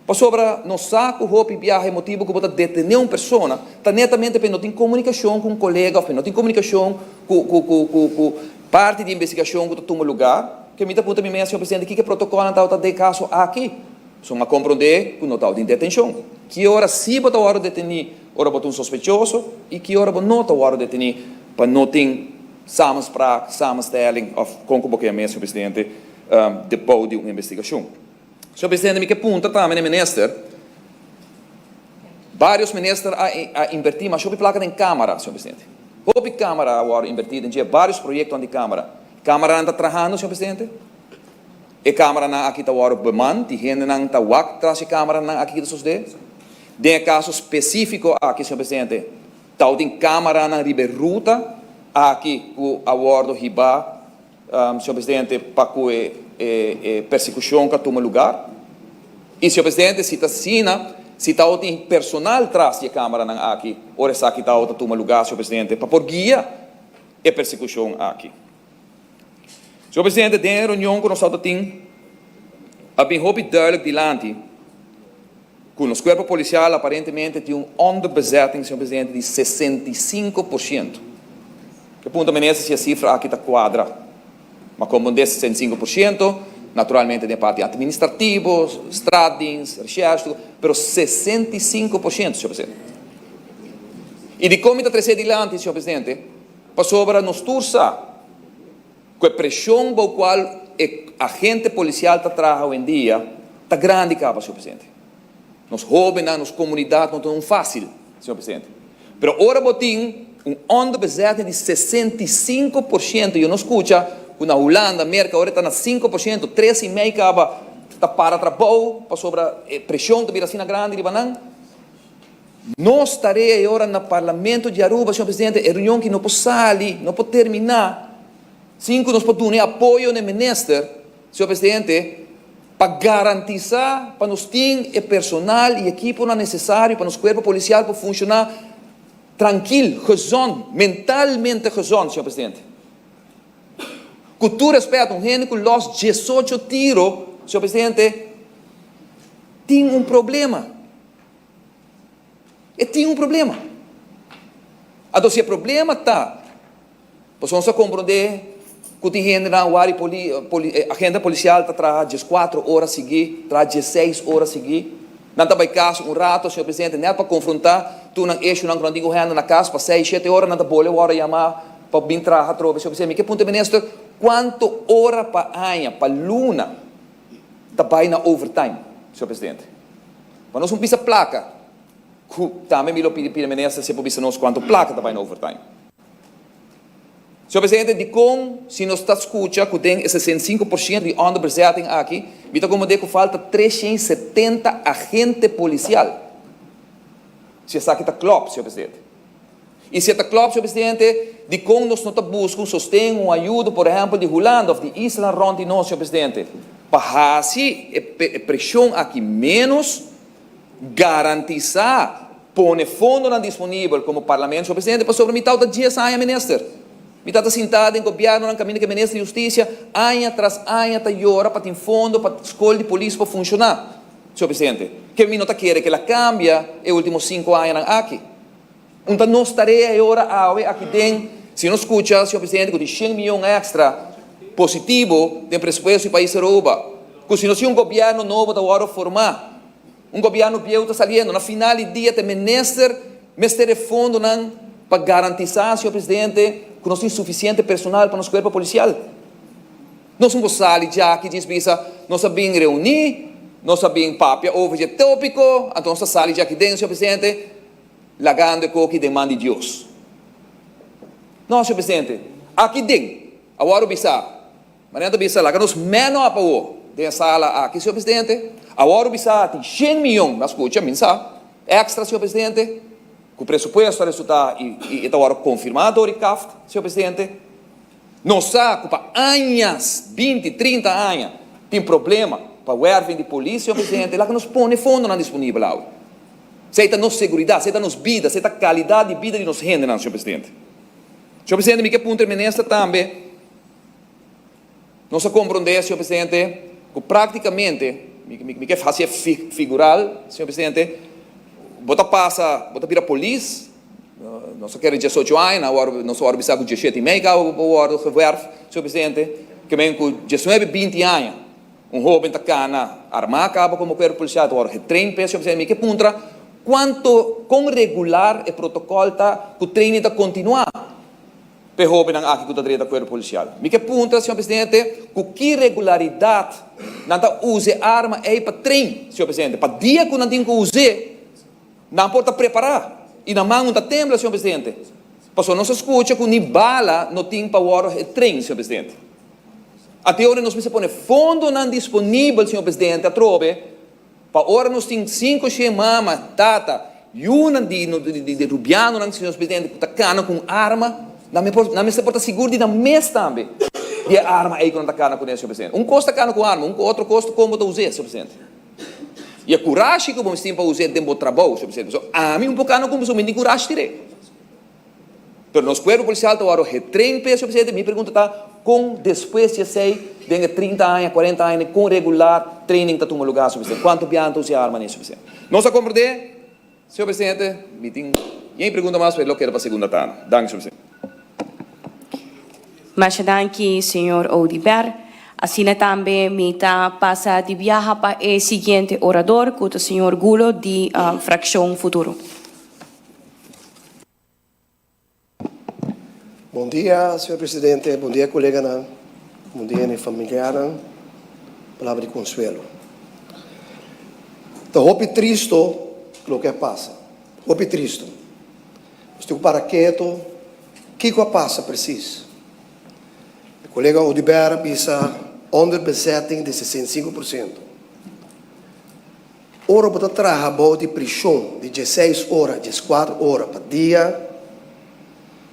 pasobra nos sa cu hopi biaha e motibo cu bo ta detene un persona ta netamente pa e no tin comunicacion cu un colega of pa e no tin comunicacion cu parti di investigacion cu ta tuma lugar. Ke mi ta puntra mi mes, señor presidente, kiko e protocolnan tabata den e caso aki? So m'a komprondé ku no ta tin detenshon. Ki ora sí bo ta wòrdu detení ora bo ta un sospechoso i ki ora bo no ta wòrdu detení pa no tin samenspraak, samenstelling òf kon ku bo ke yam'é, señor presidente, de bou di un investigashon. Señor presidente, mi ke puntra tambe na e minister, Vários minister a a invertí masha hopi plaka den kámara, señor presidente. Hopi kámara a wòrdu invertí den dje, vários proyektonan di kámara. Kámaranan ta trahando, señor presidente? E cameranan aki ta wòrdu bemand i hendenan ta wak tras e cameranan aki ki ta sosodé. Den e kaso spesífiko aki, señor presidente, tabatin cameranan riba e ruta aki ku a wòrdu hibá, señor presidente, pa ku e e persekushon ku a tuma lugar. I, señor presidente, si ta asina, si tabatin personal tras di e cameranan aki ora esaki tabata tuma lugar, señor presidente, pa por guia e persekushon aki. Señor Presidente, den e reunion ku nos tabata tin a bin hopi duidelijk dilanti ku nos kuerpo polisial aparentemente tin un onderbezetting, señor Presidente, di 65%. Ke punta minister si e sifra aki ta kuadra. Ma komo un des 65%, naturalmente den parti administrativo, straatdienst, recherche, pero 65%, señor Presidente. I dikon mi ta trese dilanti, señor Presidente? Pasobra nos tur sa ku e preshon bou kual e agente polisial ta traha awendia ta grandi kaba, señor presidente. Nos hóbennan, nos komunidat no ta un fásil, señor presidente. Pero ora bo tin un onderbezetting di 65%, yo no skucha ku na Hulanda, Merka ora e ta na 5%, tres i mei kaba ta para trabou pasobra e preshon ta bira asina grandi riba nan. Nos tarea e ora na Parlamento di Aruba, señor Presidente, e reunion ki no por sali, no por termina sin cu nos por duna e apoyo na e minister, señor Presidente, pa garantisa pa nos tin e personal y ekiponan necesario pa nos cuerpo policial por funciona trankil, gezond, mentalmente gezond, señor Presidente. Cu tur respeto, un hende cu los diesocho tiro, señor Presidente, tin un problema. E tin un problema. Anto si e problema ta pasobra nos a komprondé ku tin hendenan wari poli poli agente polisial ta traha dieskuatro ora sigui, traha diesseis ora sigui, nan ta bai kas un rato, señor presidente, nèt pa konfrontá tur nan eshunan ku nan tin ku hèndel na kas pa seis, shete ora nan ta bole wòrdu yamá pa bin traha atrobe. Señor presidente, mi ke puntra minister kuantu ora pa aña, pa luna ta bai na overtime, señor presidente? Pa nos un pisa placa, cu tambe mi lo pidi pidi minister si e por bisa nos cuanto placa ta bay na overtime. Señor Presidente, dikon si nos ta skucha ku den e 65% di onderbezetting aki, mi ta komprendé ku falta 370 agente polisial? Si esaki ta klòp, señor Presidente. I si e ta klòp, señor Presidente, dikon nos no ta buska un sosten, un ayudo, por ehèmpel di Hulanda òf di islanan rònt di nos, señor Presidente, pa hasi e preshon aki ménos, garantisá, pone fondonan disponibel komo Parlamento, señor Presidente, pasobra mi tabata dies aña minister. Mi tabata sintá den gobièrnunan kaminda ku e minister di Hustisia aña tras aña ta yora pa tin fondo pa skol di polis por funshoná, señor Presidente. Ke mi no ta kere ke el a kambia e último sinku añanan aki. Un ta nos tarea e ora awe aki den, si nos skucha, señor Presidente, ku tin shen miyon èkstra positivo den presupuesto di pais Aruba, ku si nos tin un gobièrnu nobo ta wòrdu formá, un gobièrnu bieu ta saliendo, na final di dia ta e minister mester e fondonan pa garantisá, señor Presidente, ku nos tin sufisiente personal pa nos kuerpo polisial. Nos un por sali djaki djis bisa, nos a bin reuní, nos a bin papia over dje tópiko, anto nos ta sali djaki den, señor Presidente. Lagando e koki den man di Dios. No, señor presidente, aki den, awor bisa, manera ta bisa, laga nos man up awor den e sala aki, señor presidente, awor bisa tin shen miyon, mi a scucha, mi sa, extra, señor presidente, cu presupuesto a resulta y e ta awor confirma door di CAFT, señor presidente. Nos sa cu pa añas, binti, trinta aña, tin problema pa werving di polis, señor presidente, laga nos pone fondonan disponibel awe. Esei ta nos seguridat, esei ta nos bida, esei ta kalidat di bida di nos hendenan, señor presidente. Señor presidente, mi ke puntra e minister tambe, nos a komprondé, señor presidente, ku praktikamente, mi ke hasi e figural, señor presidente, bo ta pasa, bo ta bira polis, nos a kere diesocho aña, nan a nos a wòrdu bisa ku diesshete i mei kaba bo wòrdu gewerf, señor presidente, ke men ku diesnuebe, binti aña, Un hoben ta kana armá kaba komo kuerpo polisial ta wòrdu getrain p'e esei. Mi ke puntra kuantu, kon regular e protokòl ta ku training ta kontinuá p'e hobennan aki ku ta drenta kuerpo polisial. Mi ke puntra, señor presidente, ku ki regularidat nan ta usa e arma ei pa train, señor presidente, pa dia ku nan tin ku us'é nan por ta prepará i nan man no ta tembla, señor presidente, pasobra nos a skucha ku ni bala no tin pa wòrdu getrain, señor presidente. Ate ora nos mester pone fondonan disponibel, señor presidente, atrobe, pa ora nos tin sinku shen mama, tata, yunan di di rubianonan, señor presidente, ku ta kana ku un arma, nan me por nan mester por ta sigur di nan mes tambe di e arma ei ku nan ta kana kuné, señor presidente. Un kos ta kana ku arma, un otro kos ta kon bo ta us'é, señor presidente. I e kurashi ku bo mester tin pa us'é den bo trabou, señor presidente. Pasobra ami un por kana ku un pasobra mi tin kurashi tir'é. Pero nos cuerpo policial ta worde getrain p'e, señor presidente. Mi pregunta ta, con despues di esey, den e 30 aña, 40 aña, con regular training ta tuma lugar, señor presidente? Cuanto biaha nan ta usa e arma, señor presidente? Nos a comprende, señor presidente. Mi tin yen pregunta mas, pero lo keda pa segunda tanda. Danki, señor presidente. Masha danki, señor Oduber. Asina tambe mi ta pasa di biaha pa e siguiente orador, cu ta señor Gulo di Fraccion Futuro. Bon dia, señor presidente, bon dia coleganan, bon dia mi familiarnan, palabra di consuelo. Ta hopi tristo loke a pasa, hopi tristo. Nos tin cu para keto, kico a pasa precies? Mi colega Oduber a bisa onderbezetting di 65%. Ora bo ta traha bou di prishon di dieseis ora, dieskuater ora pa dia,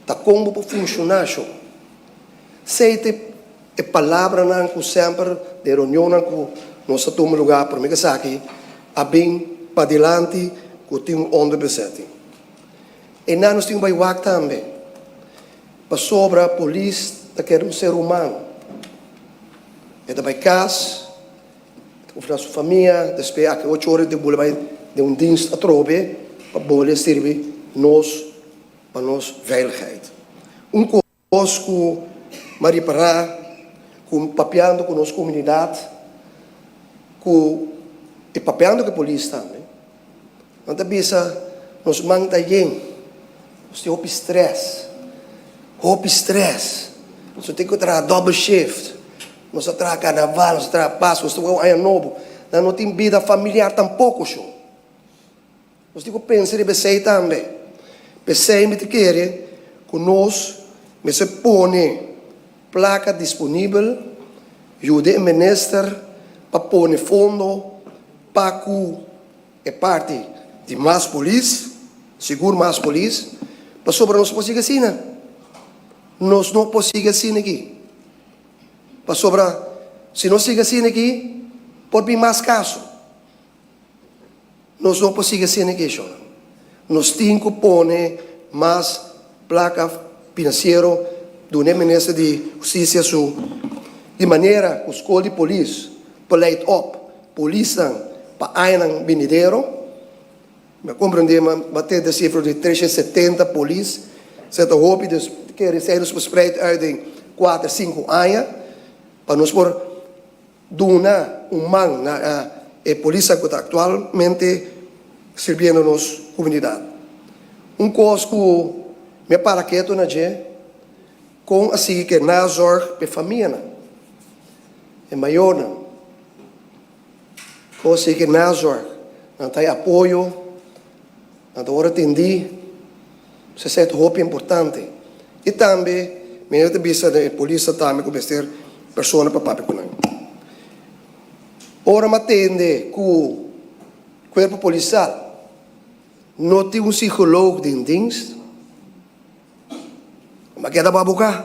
ta kon bo por funshoná shon? Sei ta e palabranan ku semper den reunionnan ku nos ta tuma lugá promé ku esaki a bin padilanti ku tin un onderbezetting. Einan nos tin ku bai wak tambe, pasobra polis ta keda un ser humano. E ta bai kas. Ta konfia na su famia, despues aki ocho ora e ta bula bai den un dienst atrobe pa bole sirbi nos pa nos veiligheid. Un kos ku mi a ripará ku papiando ku nos komunidat ku i papiando ku e polis tambe, nan ta bisa nos man ta yen, nos tin hopi stress, hopi stress, nos tin ku traha double shift. Nos a traha karnaval, nos a traha Pasku, nos ta wou aña nobo. Nan no tin bida familiar tampoko, sho. Nos tin ku pensa riba esei tambe. P'esei mi ta kere ku nos. Mester pone plaka disponibel, yuda e minister pa pone fondo pa ku e parti di mas polis, sigur mas polis, pasobra nos por sigui asina. Nos no por sigui asina aki. Pasobra si nos sigui asina aki, por bin mas kaso. Nos no por sigui asina aki, shonnan. Nos tin ku pone mas plaka finansiero duna e minister di hustisia su di manera ku skol di polis por leit op polisnan pa añanan binidero. Mi a komprendé ma a tende sifra di 370 polis. Esei ta hopi, dus kere esei nos por spreid uit den kuater, sinku aña pa nos por Duna un man na e polisnan ku ta aktualmente sirbiendo nos komunidat. Un kos ku mi a para ketu na dje, kon a sigui ke nazorg pa e famianan, e mayornan. Kon a sigui ke nazorg, nan ta e apoyo, nan ta wòrdu atendí. Esei ta hopi importante. I tambe mi ta bisa na e polisnan tambe ku mester persona pa papia ku nan. Ora mi a tende ku kuerpo polisal no tin un psikoloog den dienst, mi a keda babuká.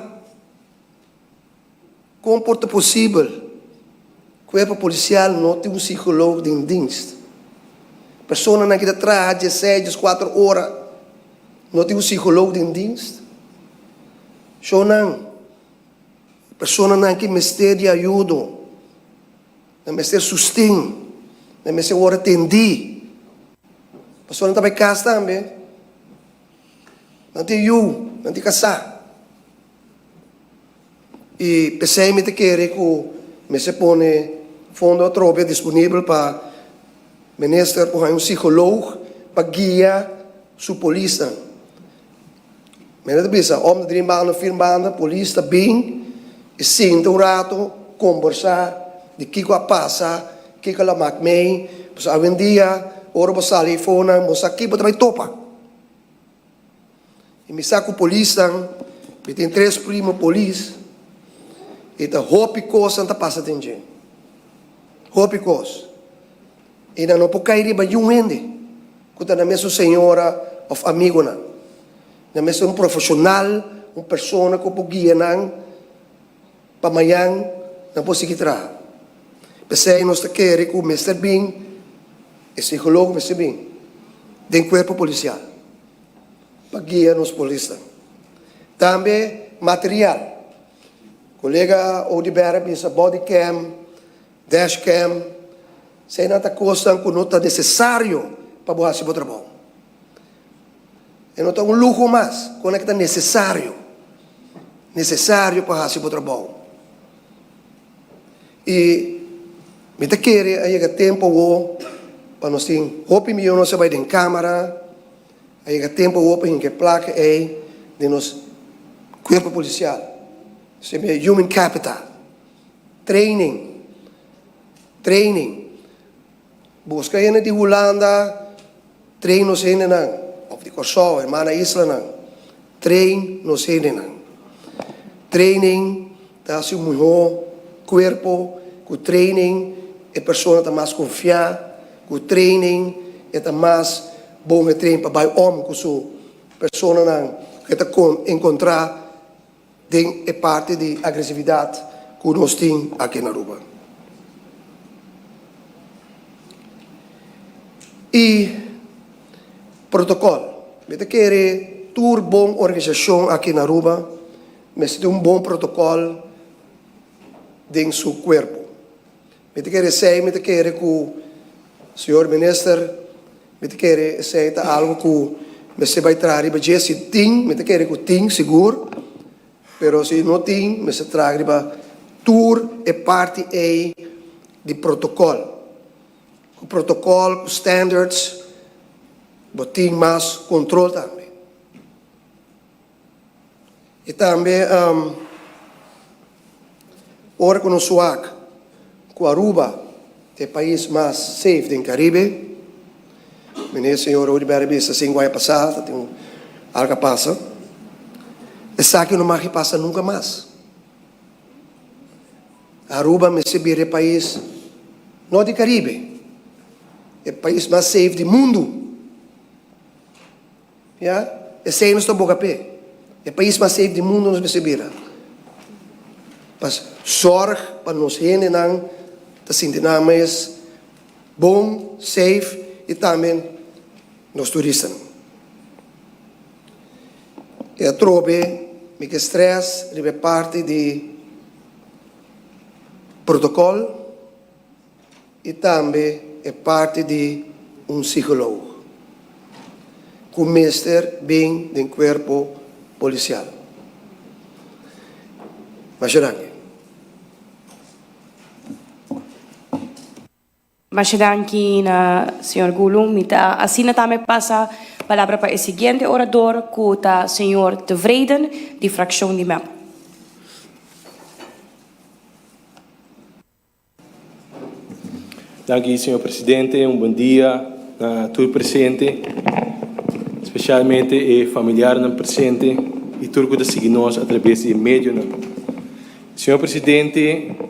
Kon por ta posibel kuerpo polisial no tin un psikoloog den dienst? Personanan ki ta traha dieseis, dieskuater ora no tin un psikoloog den dienst? Shownan, personanan ki mester di ayudo, nan mester susten, nan mester wòrdu atendí. Pasobra nan ta bai kas tambe, nan tin yu, nan tin kasá. I p'esei mi ta kere ku mester pone fondo atrobe disponibel pa minister por haña un psikoloog pa guia su polisnan. Mi ta bisa om de drie maanden, vier maanden polis ta bin i sinta un rato kombersá di kiko a pasa, kiko a mak mei, pasobra awendia ora bo sali afonan bo sa ki bo ta bai topa. I mi sa ku polisnan, mi tin tres primo polis, i ta hopi kosnan ta pasa den dje. Hopi kos. I nan no por kai riba niun hende ku ta nan mesun señora òf amigunan. Nan mester un profeshonal, un persona ku por guia nan pa mañan nan por sigui traha. P'esei nos ta kere ku mester bin, e psikologo mester bin den kuerpo polisial. Pa guia nos polisnan. Tambe material. Kolega Oduber a bisa body cam, dash cam, eseinan ta kosnan ku no ta nesesario pa bo hasi bo trabou. E no ta un luho mas, kosnan ku ta nesesario, nesesario pa hasi bo trabou. I mi ta kere a yega tempu awor pa nos tin hopi miyon nos a bai den kamara. A yega tempu awor pa hinka e plaka ei den nos kuerpo polisial. Esei human capital. Training. Training. Buska hende di Hulanda train nos hendenan. Of di Kòrsou, hermana islanan. Train nos hendenan. Training ta hasi un mihó kuerpo. Ku training e persona ta mas konfiá. Ku training e ta mas bon e train pa bai om ku su personanan ku e ta enkontrá den e parti di agresividat ku nos tin aki na Aruba. I protokòl. Mi ta kere tur bon organisashon aki na Aruba mester tin un bon protokòl den su kuerpo. Mi ta kere esei, mi ta kere ku señor minister, mi ta kere esei ta algo ku mester bai traha riba dje, si tin, mi ta kere ku tin sigur, pero si no tin, mester traha riba tur e parti ei di protokòl. Ku protokòl, ku standards, bo tin mas kontrol tambe. I tambe ora ku nos wak ku Aruba ta e pais mas safe den Karibe, meneer señor Rudy Berry bisa sinku aña pasá ta tin algu a pasa. Esaki no mag pasa nunka mas. Aruba mester bira e pais, no di Caribe, e pais mas safe di mundu. Ya, esei nos ta boga p'e. E pais mas safe di mundu nos mester bira. Pa zorg pa nos hendenan ta sinti nan mes bon, safe i tambe nos turistanan. E atrobe mi ke stress riba e parti di protocol i tambe e parti di un psicoloog ku mester bin den kuerpo polisial. Masha danki. Masha danki na señor Gulu. Mi ta asina tambe pasa palabra pa e siguiente orador cu ta señor Tevreden di fraccion di mep. Danki señor presidente. Un bon dia na tur presente, specialmente e familiarnan presente y tur cu ta sigui nos a traves di e medionan. Señor presidente,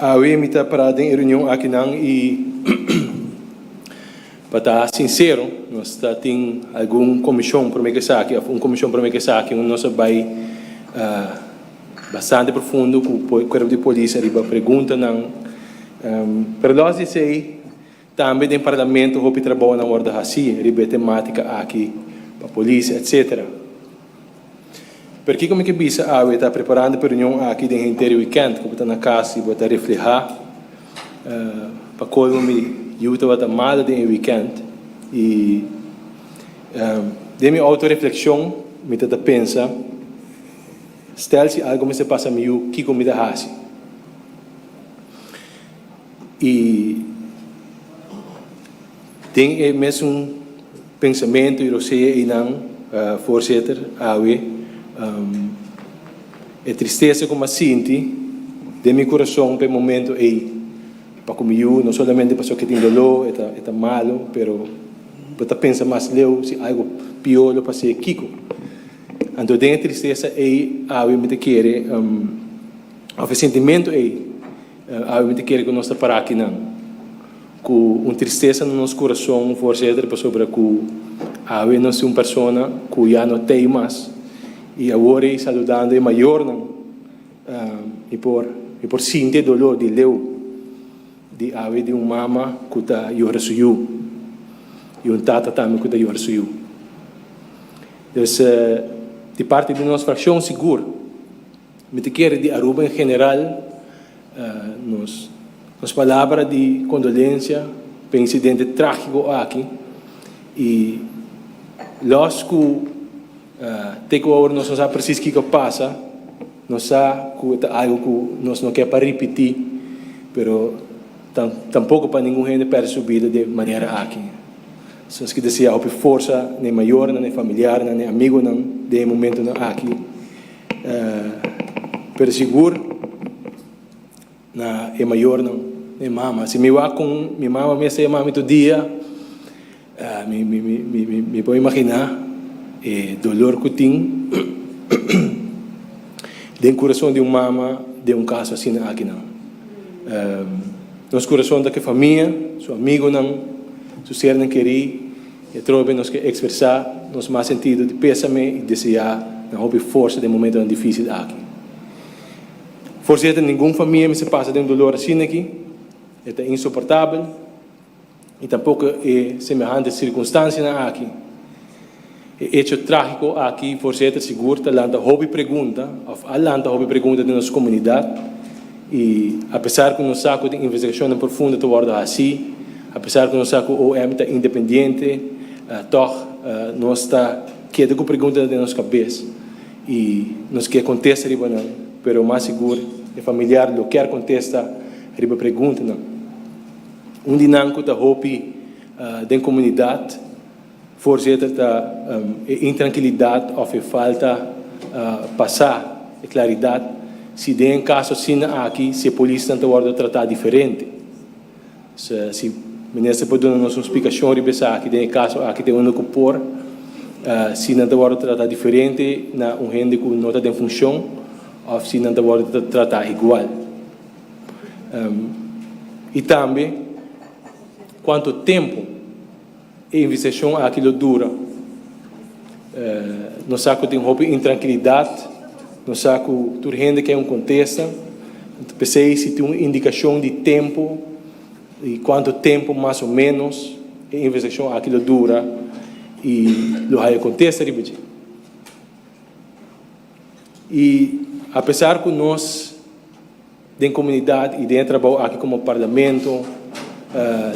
Awe mi ta para den e reunion akinan i pa ta sincero nos ta tin algun comision prome cu esaki of un comision prome cu esaki unda nos a bay bastante profundo cu cuerpo di polis ariba preguntanan pero los di esey tambe den parlamento hopi trabounan wordo haci riba e tematica aki pa polis etc. Pero kiko mi ke bisa awe ta preparando pa e reunion aki den henter e weekend ku bo ta na kas i bo ta reflehá pa kolmo mi yu tabata malo den e weekend i den mi autoreflekshon mi ta ta pensa stel si algo mester pasa mi yu kiko mi ta hasi i Den e mesun pensamentu i rosea einan, voorzitter, awe, e tristesa ku mi a sinti den mi kurason pa e momento ei, pa ku mi yu, no solamente pasobra ke tin doló, e ta e ta malu, pero bo ta pensa mas leu si algu pió lo pas'é, kiko? Anto den e tristesa ei awe mi ta kere, òf e sintimentu ei, Awe mi ta kere ku nos ta para akinan ku un tristesa na nos kurason, voorzitter, pasobra ku awe nos tin un persona ku ya no t'ei mas i awor ei saludando e mayornan mi por mi por sinti e dolor di leu di awe di un mama ku ta yora su yu i un tata tambe ku ta yora su yu. Dus di parti di nos frakshon sigur. Mi ta kere di Aruba en general nos nos palabra di condolencia p'e incidente tragico aki y los cu te cu awor nos no sa precies kico a pasa, nos sa cu e ta algo cu nos no ke pa ripiti, pero tampoco pa ningun hende perde su bida di e manera aki. So nos ke desea hopi forsa na e mayornan, na e familiarnan, na e amigonan den e momentonan aki. Pero sigur na e mayornan, na e mama. Si mi wak kon mi mama mes ta yama mi tur dia, mi mi mi mi mi por imaginá e dolor ku tin den kurason di un mama den un kaso asina akinan. Nos kurason ta ku e famia, su amigonan, su sernan kerí. E trobe nos ke ekspresá nos mas sentido di pésame i deseá nan hopi forsa den momentonan difísil aki. Forseta ningun famia mester pasa den un dolor asina aki, e ta insoportabel i tampoko e semehante sirkunstansianan aki. E echo trágiko aki forseta sigur ta lanta hopi pregunta òf a lanta hopi pregunta den nos komunidat i apesar ku nos sa ku tin investigashonnan profundo ta wòrdu hasí, Apesar ku nos sa ku OM ta independiente, tòg nos ta keda ku preguntanan den nos kabes i nos ke kontesta riba nan, pero mas sigur e familiar lo kier kontesta riba preguntanan. Un di nan ku ta hopi den komunidat, voorzitter, ta e intrankilidat òf e falta pa sa e klaridat si den e kaso asina aki si e polisnan ta wòrdu tratá diferente. Si minister por duna nos un splikashon riba esaki den e kaso aki den unda ku por. Si nan ta wòrdu tratá diferente na un hende ku no ta den funshon òf si nan ta wòrdu tratá igual. I tambe kuantu tempu e investigashon aki lo dura. Nos sa ku tin hopi intrankilidat, nos sa ku tur hende ke un kontesta. P'esei si tin un indikashon di tempu i kuantu tempu mas o ménos e investigashon aki lo dura i lo haya kontesta riba dje. I apesar ku nos den komunidat i den e trabou aki komo parlamento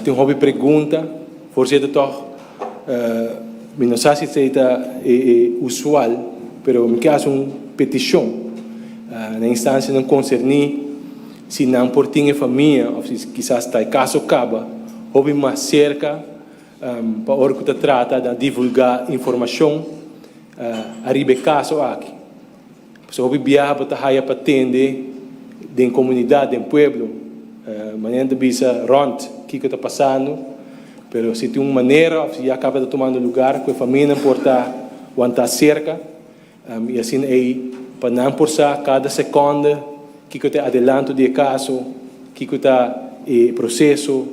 tin hopi pregunta, voorzitter tòg mi no sa si esei ta e usual pero mi ke hasi un petishon na instansianan konserní si nan por tin e famia òf si kisas ta e kaso kaba hopi mas serka pa ora ku ta trata na divulgá informashon ariba e kaso aki. Pasobra hopi biaha bo ta haya pa tende den komunidat, den pueblo, manera nan ta bisa rònt kiko ta pasando, pero si tin un manera òf si ya kaba ta tumando lugar ku e famianan por ta wantá serka i asina ei pa nan por sa kada sekònde kiko ta e adelanto di e kaso, kiko ta e proseso,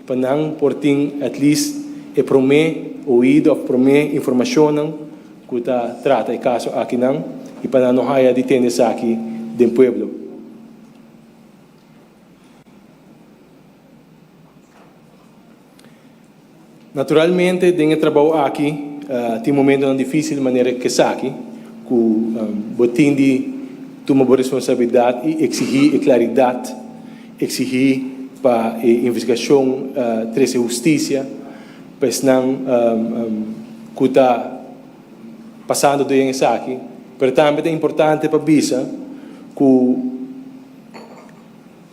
pa nan por tin at least e promé oido òf promé informashonnan. Ku ta trata e kaso akinan i pa nan no haya di tende esaki den pueblo. Naturalmente den e trabou aki tin momentonan difisil manera kesaki ku bo tin di tuma bo responsabilidat i eksihí e klaridat, eksihí pa e investigashon trese hustisia. Pa esnan ku ta pasando den esaki, pero tambe ta importante pa bisa ku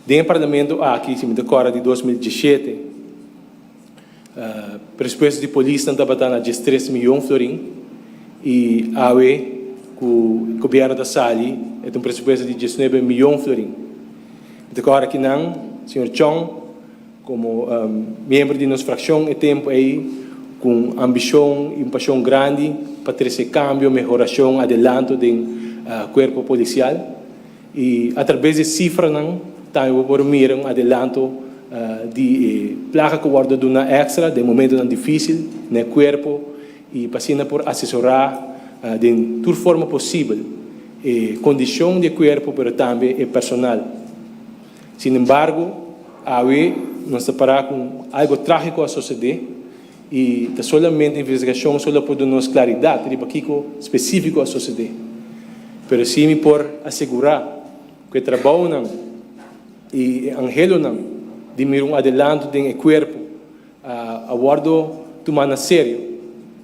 den e parlamento aki, si mi ta kòrda di 2017, presupuesto di polisnan tabata na 13 miyon florin i awe ku gobièrnu ta sali e ta un presupuesto di 19 miyon florin. Mi ta kòrda kinan, señor Chong, Komo miembro di nos frakshon e tempu ei ku un ambishon i un pashon grandi pa trese kambio, mehorashon, adelanto den kuerpo polisial. I atrabes di e sifranan tambe bo por mira un adelanto di e plaka ku wòrdu duna èkstra den momentunan difísil na e kuerpo i pa asina por asesorá den tur forma posibel e kondishon di e kuerpo pero tambe e personal. Sin embargo, awe nos ta pará ku algo trágiko a sosodé i ta solamente investigashon so lo por duna nos klaridat riba kiko spesífiko a sosodé. Pero sí mi por asegurá ku e trabounan i e anhelonan di mira un adelanto den e kuerpo a wòrdu tumá na serio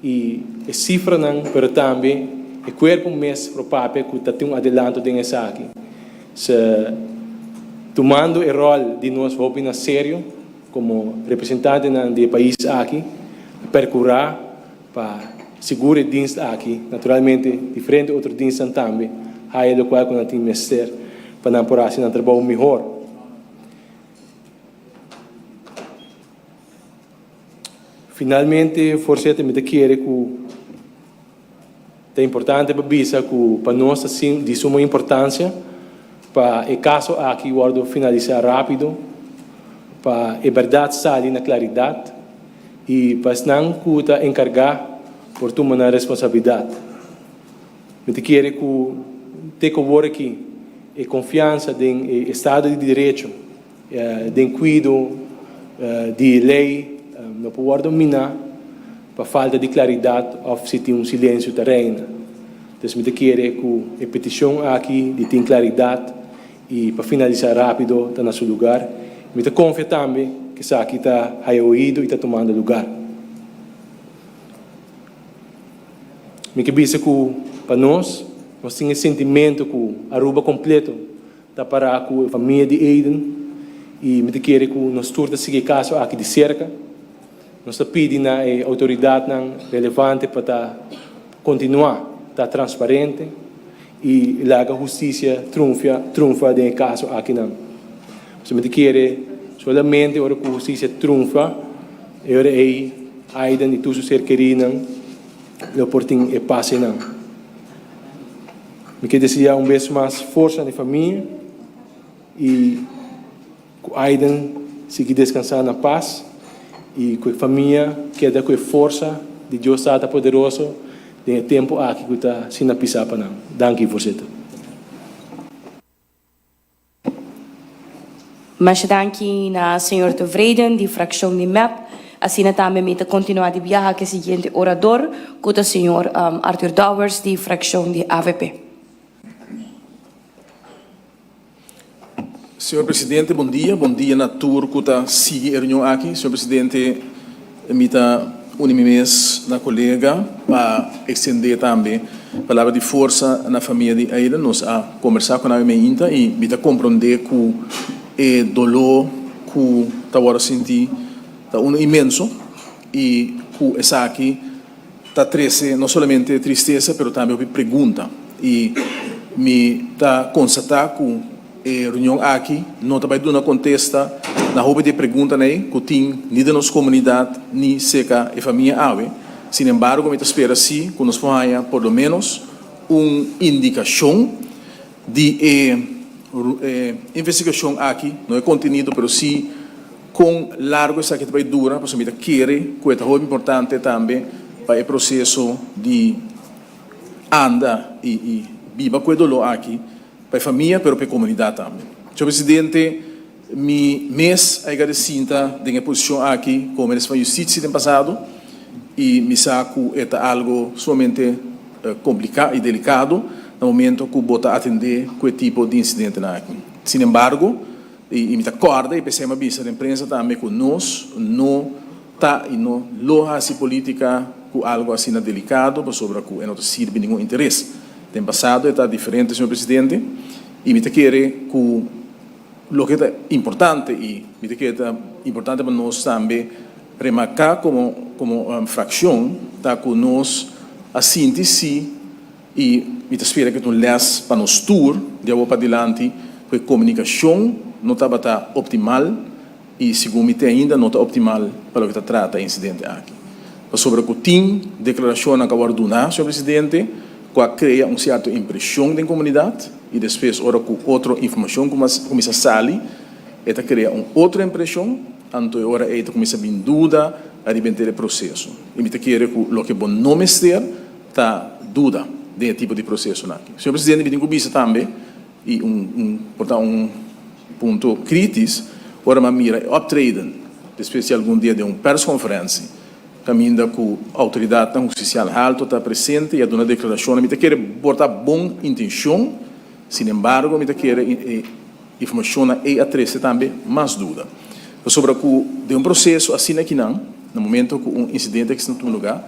i e sifranan pero tambe e kuerpo mes por papia ku ta tin un adelanto den esaki. Se tumando e ròl di nos hopi na serio komo representantenan di e pais aki a perkurá pa sigur e dienst aki, naturalmente diferente otro dienstnan tambe haya lokual ku nan tin mester pa nan por hasi nan trabou mihor. Finalmente, voorzitter, mi ta kere ku ta importante pa bisa ku pa nos ta di suma importansia pa e kaso aki wòrdu finalisá rápido, pa e bèrdat sali na klaridat i pa esnan ku ta enkargá por tuma nan responsabilidat. Mi ta kere ku te ku awor aki e konfiansa den e estado di derecho, den kuido di e lei no por wòrdu miná pa falta di klaridat òf si tin un silensio ta reina. Entonces mi ta kere ku e petishon aki di tin klaridat i pa finalisá rápido ta na su lugar. Mi ta konfia tambe ku esaki ta haya oido i ta tumando lugar. Mi ke bisa ku pa nos, nos tin e sentimentu ku Aruba kompleto ta pará ku e famia di Aiden i mi ta kere ku nos tur ta sigui e kaso aki di serka. Nos ta pidi na e outoridatnan relevante pa ta kontinuá ta transparente i laga hustisia trunfia trunfa den e kaso akinan. Pasobra mi ta kere solamente ora ku hustisia trunfa e ora ei Aiden i tur su ser kerinan. Lo por tin e pas einan. Mi ke deseá un bes mas forsa na e famia i ku Aiden sigui deskansá na pas i ku e famia keda ku e forsa di Dios Tata Poderoso den e tempu aki ku ta asina pisá pa nan. Danki, voorzitter. Masha danki na señor Tevreden di fraccion di mep. Asina tambe mi ta continua di biaha cu e siguiente orador cu ta señor Arthur Dowers di fraccion di avp. Señor Presidente, bon dia. Bon dia na tur cu ta sigui e reunion aki. Señor Presidente, mi ta uni mi mes na colega pa extende tambe palabra di forsa na famia di Aiden. Nos a combersa cu nan awe meinta y mi ta comprende cu e dolor cu ta worde sinti ta uno inmenso y cu esaki ta trece no solamente tristesa pero tambe hopi pregunta y mi ta constata cu e reunion aki no ta bay duna contesta na hopi di e preguntanan ey cu tin ni den nos comunidad ni cerca e famia awe. Sin embargo mi ta spera si cu nos por haya por lo menos un indicacion di e investigacion aki, no e contenido pero si Kon largu esaki ta bai dura? Pasobra mi ta kere ku e ta hopi importante tambe pa e proseso di anda i biba ku e doló aki pa e famia pero pa e komunidat tambe. Señor Presidente, mi mes a yega di sinta den e posishon aki komo Minister van Justisia den pasado i mi sa ku e ta algu sumamente kompliká i delikado na momento ku bo ta atendé ku e tipo di insidentenan aki. Sinembargo, I mi ta kòrda i p'esei mi a bisa den prensa tambe ku nos no ta i no lo hasi polítika ku algu asina delikado pasobra ku e no ta sirbi ningun interes. Den pasado e ta diferente, señor presidente, i mi ta kere ku loke ta importante i mi ta kere ta importante pa nos tambe remarká komo komo frakshon ta ku nos a sinti si I mi ta spera ku e ta un lès pa nos tur di awor padilanti ku e komunikashon no tabata optimal i segun mi te ainda no ta optimal pa loke ta trata e insidente aki. Pasobra ku tin deklarashonnan ku a wòrdu duná, señor presidente, ku a krea un sierto impreshon den komunidat i despues ora ku otro informashon kuminsá sali e ta krea un otro impreshon, anto e ora ei ta kuminsá bin duda ariba henter e proseso. I mi ta kere ku loke bo no mester Ta duda den e tipo di procesonan aki. Señor Presidente, mi tin cu bisa tambe, y un, un, por ta un punto critis, ora mi a mira e optreden despues di algun dia den un persconferentie, caminda cu autoridadnan husticial halto ta presente y a duna declaracionnan, mi ta kere por ta bon intencion, sin embargo mi ta kere e informacionnan ey a trece tambe mas duda. Pasobra cu den un proceso asina akinan, na momento cu un incidente aki ta tuma lugar,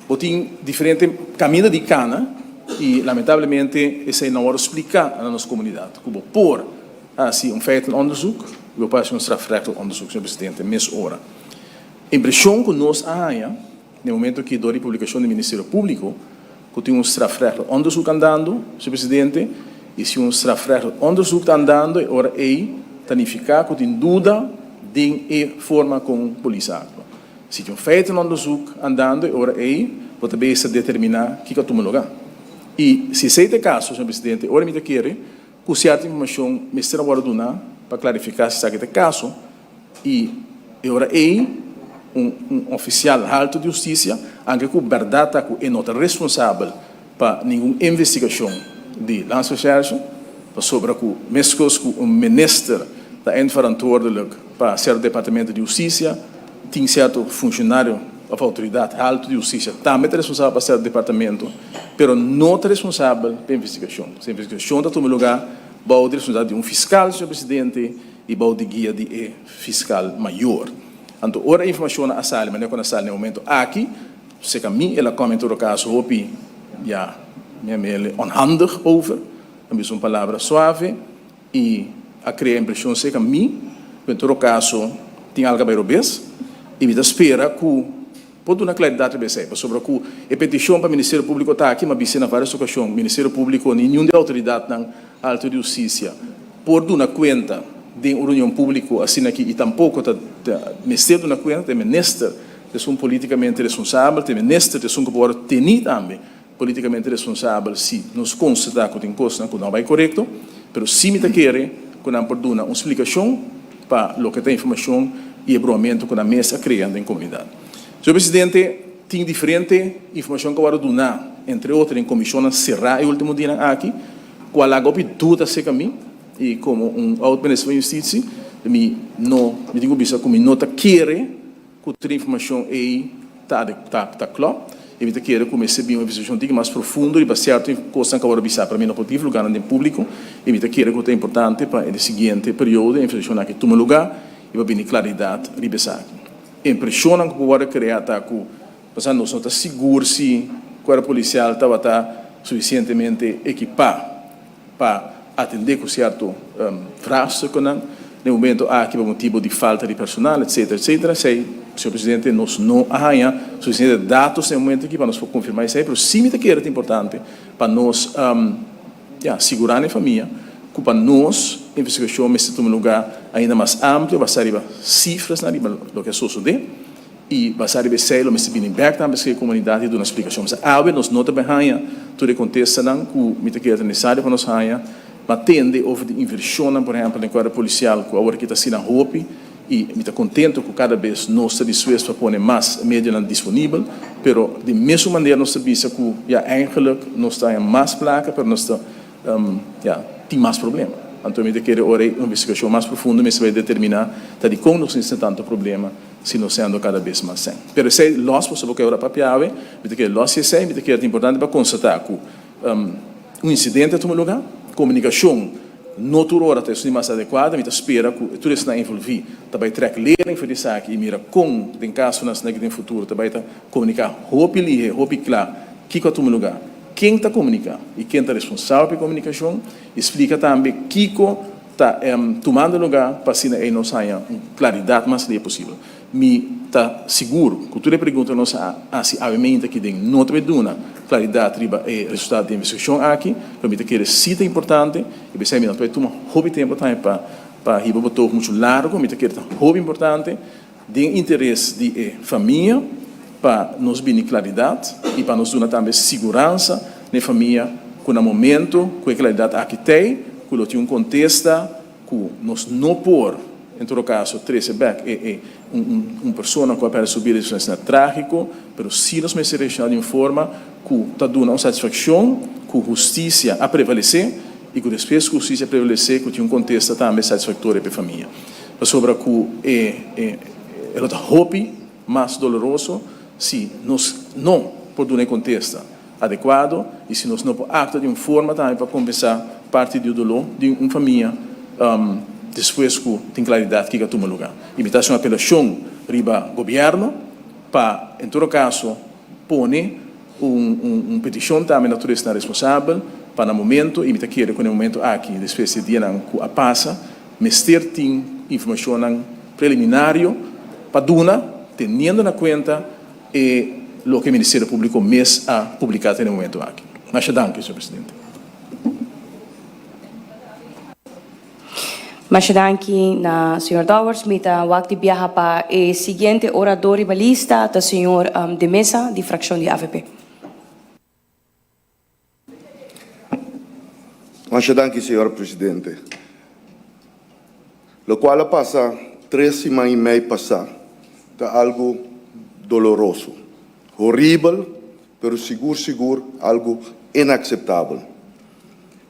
Bo tin diferente caminda di cana y lamentablemente esey no worde splica na nos comunidad cu bo por haci un feitenonderzoek y bo por haci un strafrechtelijk onderzoek, señor presidente, mes ora. Impresion cu nos a haya den momento aki door di publicacion di Ministerio Publico cu tin un strafrechtelijk onderzoek andando, señor presidente, y si un strafrechtelijk onderzoek ta andando e ora ey ta nifica cu tin duda den e forma con polis a actua. Si tin un feitenonderzoek andando e ora ei bo ta bezig determiná kiko a tuma lugá. I si esei ta e kaso, señor presidente, e ora mi ta kere ku sierto informashon mester a wòrdu duná pa klarifiká si esaki ta e kaso i e ora ei un un ofisial haltu di hustisia, anke ku bèrdat ta ku e no ta responsabel pa ningun investigashon di Landsrecherche, pasobra ku meskos ku un minister ta eindverantwoordelijk pa sierto departamento di hustisia, tin sierto funshonario òf outoridat haltu di hustisia tambe ta responsabel pa sierto departamento, pero no ta responsabel pa investigashon. Si investigashon ta tuma lugá bou di responsabilidat di un fiskal, señor presidente, i bou di guia di e fiskal mayor. Anto ora e informashonnan a sali manera ku nan a sali na e momento aki, Seca mi el a come en todo caso hopi, ya, mi a mele onhandig over, a bisa un palabra suave y a crea impresion seca mi cu en todo caso tin algo a bay robes y mi ta spera cu por duna claridad riba esey pasobra cu e peticion pa Ministerio Publico ta aki, mi a bisa na varios ocasion Ministerio Publico ni niun di autoridadnan alto di husticia por duna cuenta den un reunion publico asina aki y tampoco ta mester duna cuenta, ta e minister. ta esun politikamente responsabel, ta e minister ta esun ku por wòrdu tení tambe politikamente responsabel si nos konstatá ku tin kosnan ku no bai korekto. Pero sí mi ta kere ku nan por duna un splikashon pa loke ta informashon i e broamentu ku nan mes a krea den komunidat. Señor Presidente, tin diferente informashon ku a wòrdu duná, entre otro den komishonnan será e último dianan aki, ku a laga hopi duda aserka mi i komo un oud minister van Justitie mi no mi tin ku bisa ku mi no ta kere ku tur e informashon ei ta ta ta klòp i mi ta kere ku mester bin un investigashon tiki mas profundo riba sierto kosnan ku a wòrdu bisá pero mi no por divulgá nan den públiko i mi ta kere ku ta importante pa e siguiente periodo e investigashon aki tuma lugá i pa bini klaridat riba esaki. Impreshonnan ku por wòrdu kreá ta ku pasá nos no ta sigur si kuerpo polisial tabata sufisientemente ekipá pa atendé ku sierto vraagstukkennan den momento aki pa motibu di falta di personal etcetera etcetera. Esei, señor presidente, nos no a haña sufisiente datos den e momento aki pa nos por konfirmá esei, pero sí mi ta kere ta importante pa nos ya sigurá na e famia ku pa nos investigashon mester tuma lugá ainda mas amplio basá riba sifrasnan riba loke a sosodé. I basá riba esei lo mester bini bèk tambe paske e komunidat i duna splikashon. Pasobra awe nos no ta bai haña tur e kontestanan ku mi ta kere ta nesario pa nos haña. Ma tende over di invershonnan, por ehèmpel den kuerpo polisial ku awor aki ta asina hopi i mi ta kontento ku kada bes nos ta dispuesto pa pone mas medionan disponibel, pero di mesun manera nos ta bisa ku ya eigenlik nos ta haña mas plaka pero nos ta ya tin mas problema. Anto mi ta kere ora e investigashon mas profundo mester bai determiná ta dikon nos tin tantu problema. Si nos siendo kada bes mas sen. Pero esei los pasobra ku e ora papia awe, mi ta kere los si esei, mi ta kere ta importante pa konstatá ku un insidente a tuma lugá, komunikashon no tur ora ta esun di mas adekuado, mi ta spera ku tur esnan envolví ta bai trèk lering for di esaki i mira kon den kasonan asina aki den futuro ta bai ta komuniká hopi lihe, hopi kla kiko a tuma lugá, ken ta komuniká i ken ta responsabel pa e komunikashon i splika tambe kiko Ta tumando lugá pa asina ei nos haña un klaridat mas lei posibel. Mi ta sigur ku tur e pregunta ku nos a hasi awe meinta aki den no ta bai duna klaridat riba e resultado di e investigashon aki, pero mi ta kere si ta importante i p'esei mi no ta bai tuma hopi tempu tambe pa pa hiba betoog muchu largu. Mi ta kere ta hopi importante den interes di e famia pa nos bini klaridat i pa nos duna tambe siguransa na e famia ku na momento ku e klaridat aki t'ei ku lo tin un kontesta ku nos no por en todo kaso trese bèk e e un un persona ku a pèrdè su bida di un asina trágiko pero si nos mester reakshoná di un forma ku ta duna un satisfakshon ku hustisia a prevalesé i ku despues ku hustisia a prevalesé ku tin un kontesta tambe satisfaktorio pa e famia. Pasobra ku e e lo ta hopi mas doloroso si nos no por duna e kontesta adekuado i si nos no por aktua di un forma tambe pa kompensá parti di e doló di un famia despues ku tin klaridat kiko a tuma lugá. I mi ta hasi un apelashon riba gobièrnu pa en todo kaso pone Un peticion tambe na tur esnan responsabel pa na momento, y mi ta kere cu na e momento aki, despues di e dianan cu a pasa, mester tin informacionnan preliminario pa duna, teniendo na cuenta e loke Ministerio Publico mes a publica te na e momento aki. Masha danki, señor Presidente. Masha danki na señor Dowers. Mi ta wak di biaha pa e siguiente orador riba lista, ta señor De Meza di fraccion di avp. Masha danki señora Presidente. Locual a pasa tres siman y mei pasa ta algo doloroso, horibel, pero sigur sigur algo inaceptabel.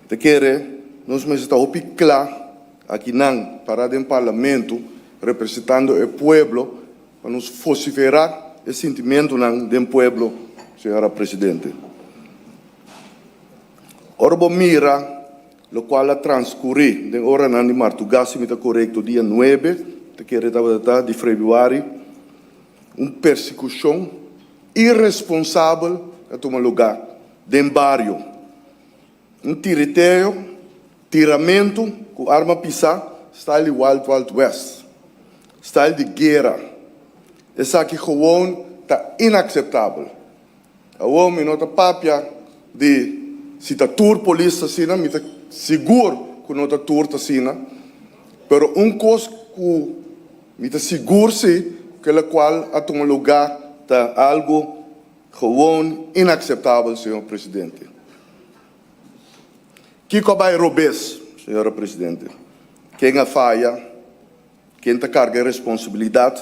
Ta kere nos mester ta hopi kla akinan para den Parlamento representando e pueblo pa nos vocifera e sintimentonan den pueblo, señora Presidente. Ora bo mira locual a transcuri den oranan di martuga, si mi ta corecto dia nuebe, ta kere tabata ta, di Februari, un persecucion iresponsabel a tuma luga den bario. Un tiriteo, tiramentu ku arma pisá, style di Wild Wild West, style di guera. Esaki gewoon ta inakseptabel. Awor mi no ta papia di si ta tur polis ta asina, mi ta sigur ku no ta tur ta asina, pero un kos ku mi ta sigur si. ku lokual a tuma lugá ta algu gewoon inakseptabel, señor presidente. Kiko a bai robes, señora presidente? Ken a faya? Ken ta karga e responsabilidat?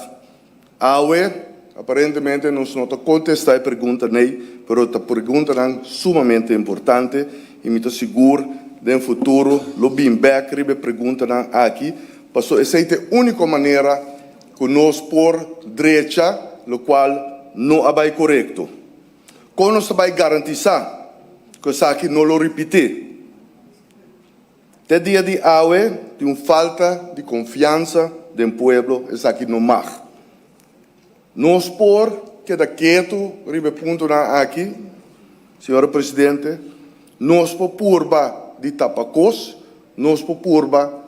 Awe, aparentemente nos no ta kontestá e pregunta nei, pero ta preguntanan sumamente importante i mi ta sigur den futuro lo bin bèk riba e preguntanan aki, paso esei ta e úniko manera ku nos por drecha lokual no a bai korekto. Kon nos ta bai garantisá ku esaki no lo ripití? Te dia di awe tin un falta di konfiansa den pueblo, esaki no mag. Nos por keda ketu riba e puntonan aki, señora Presidente, nos por purba di tapa kos, nos por purba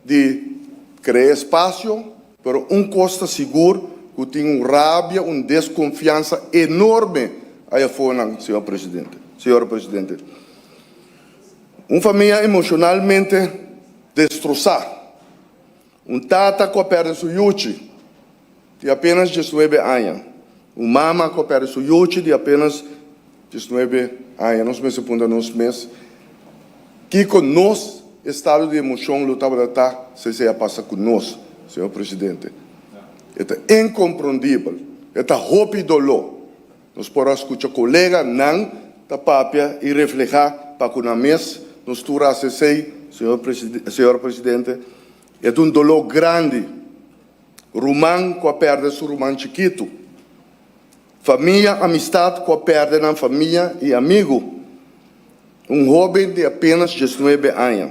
di krea espasio, pero un kos ta sigur ku tin un rabia, un deskonfiansa enorme ayafonan, señor Presidente, señora Presidente. Un famia emocionalmente destrosá. Un tata cu a perde su yuchi di apenas diesnuebe aña. Un mama cu a perde su yuchi di apenas diesnuebe aña. Nos mester puntra nos mes, kico nos estado di emocion lo tabata ta si esey a pasa cu nos, señor Presidente? E ta incomprendibel. E ta hopi doló. Nos por a skucha kolega nan ta papia i reflehá pa ku nan mes. Nos tur a hasi esei, señor presidente. E ta un doló grandi. Ruman ku a pèrdè su ruman chikitu. Famia, amistat ku a pèrdè nan famia i amigu. Un hóben di apénas diesnuebe aña.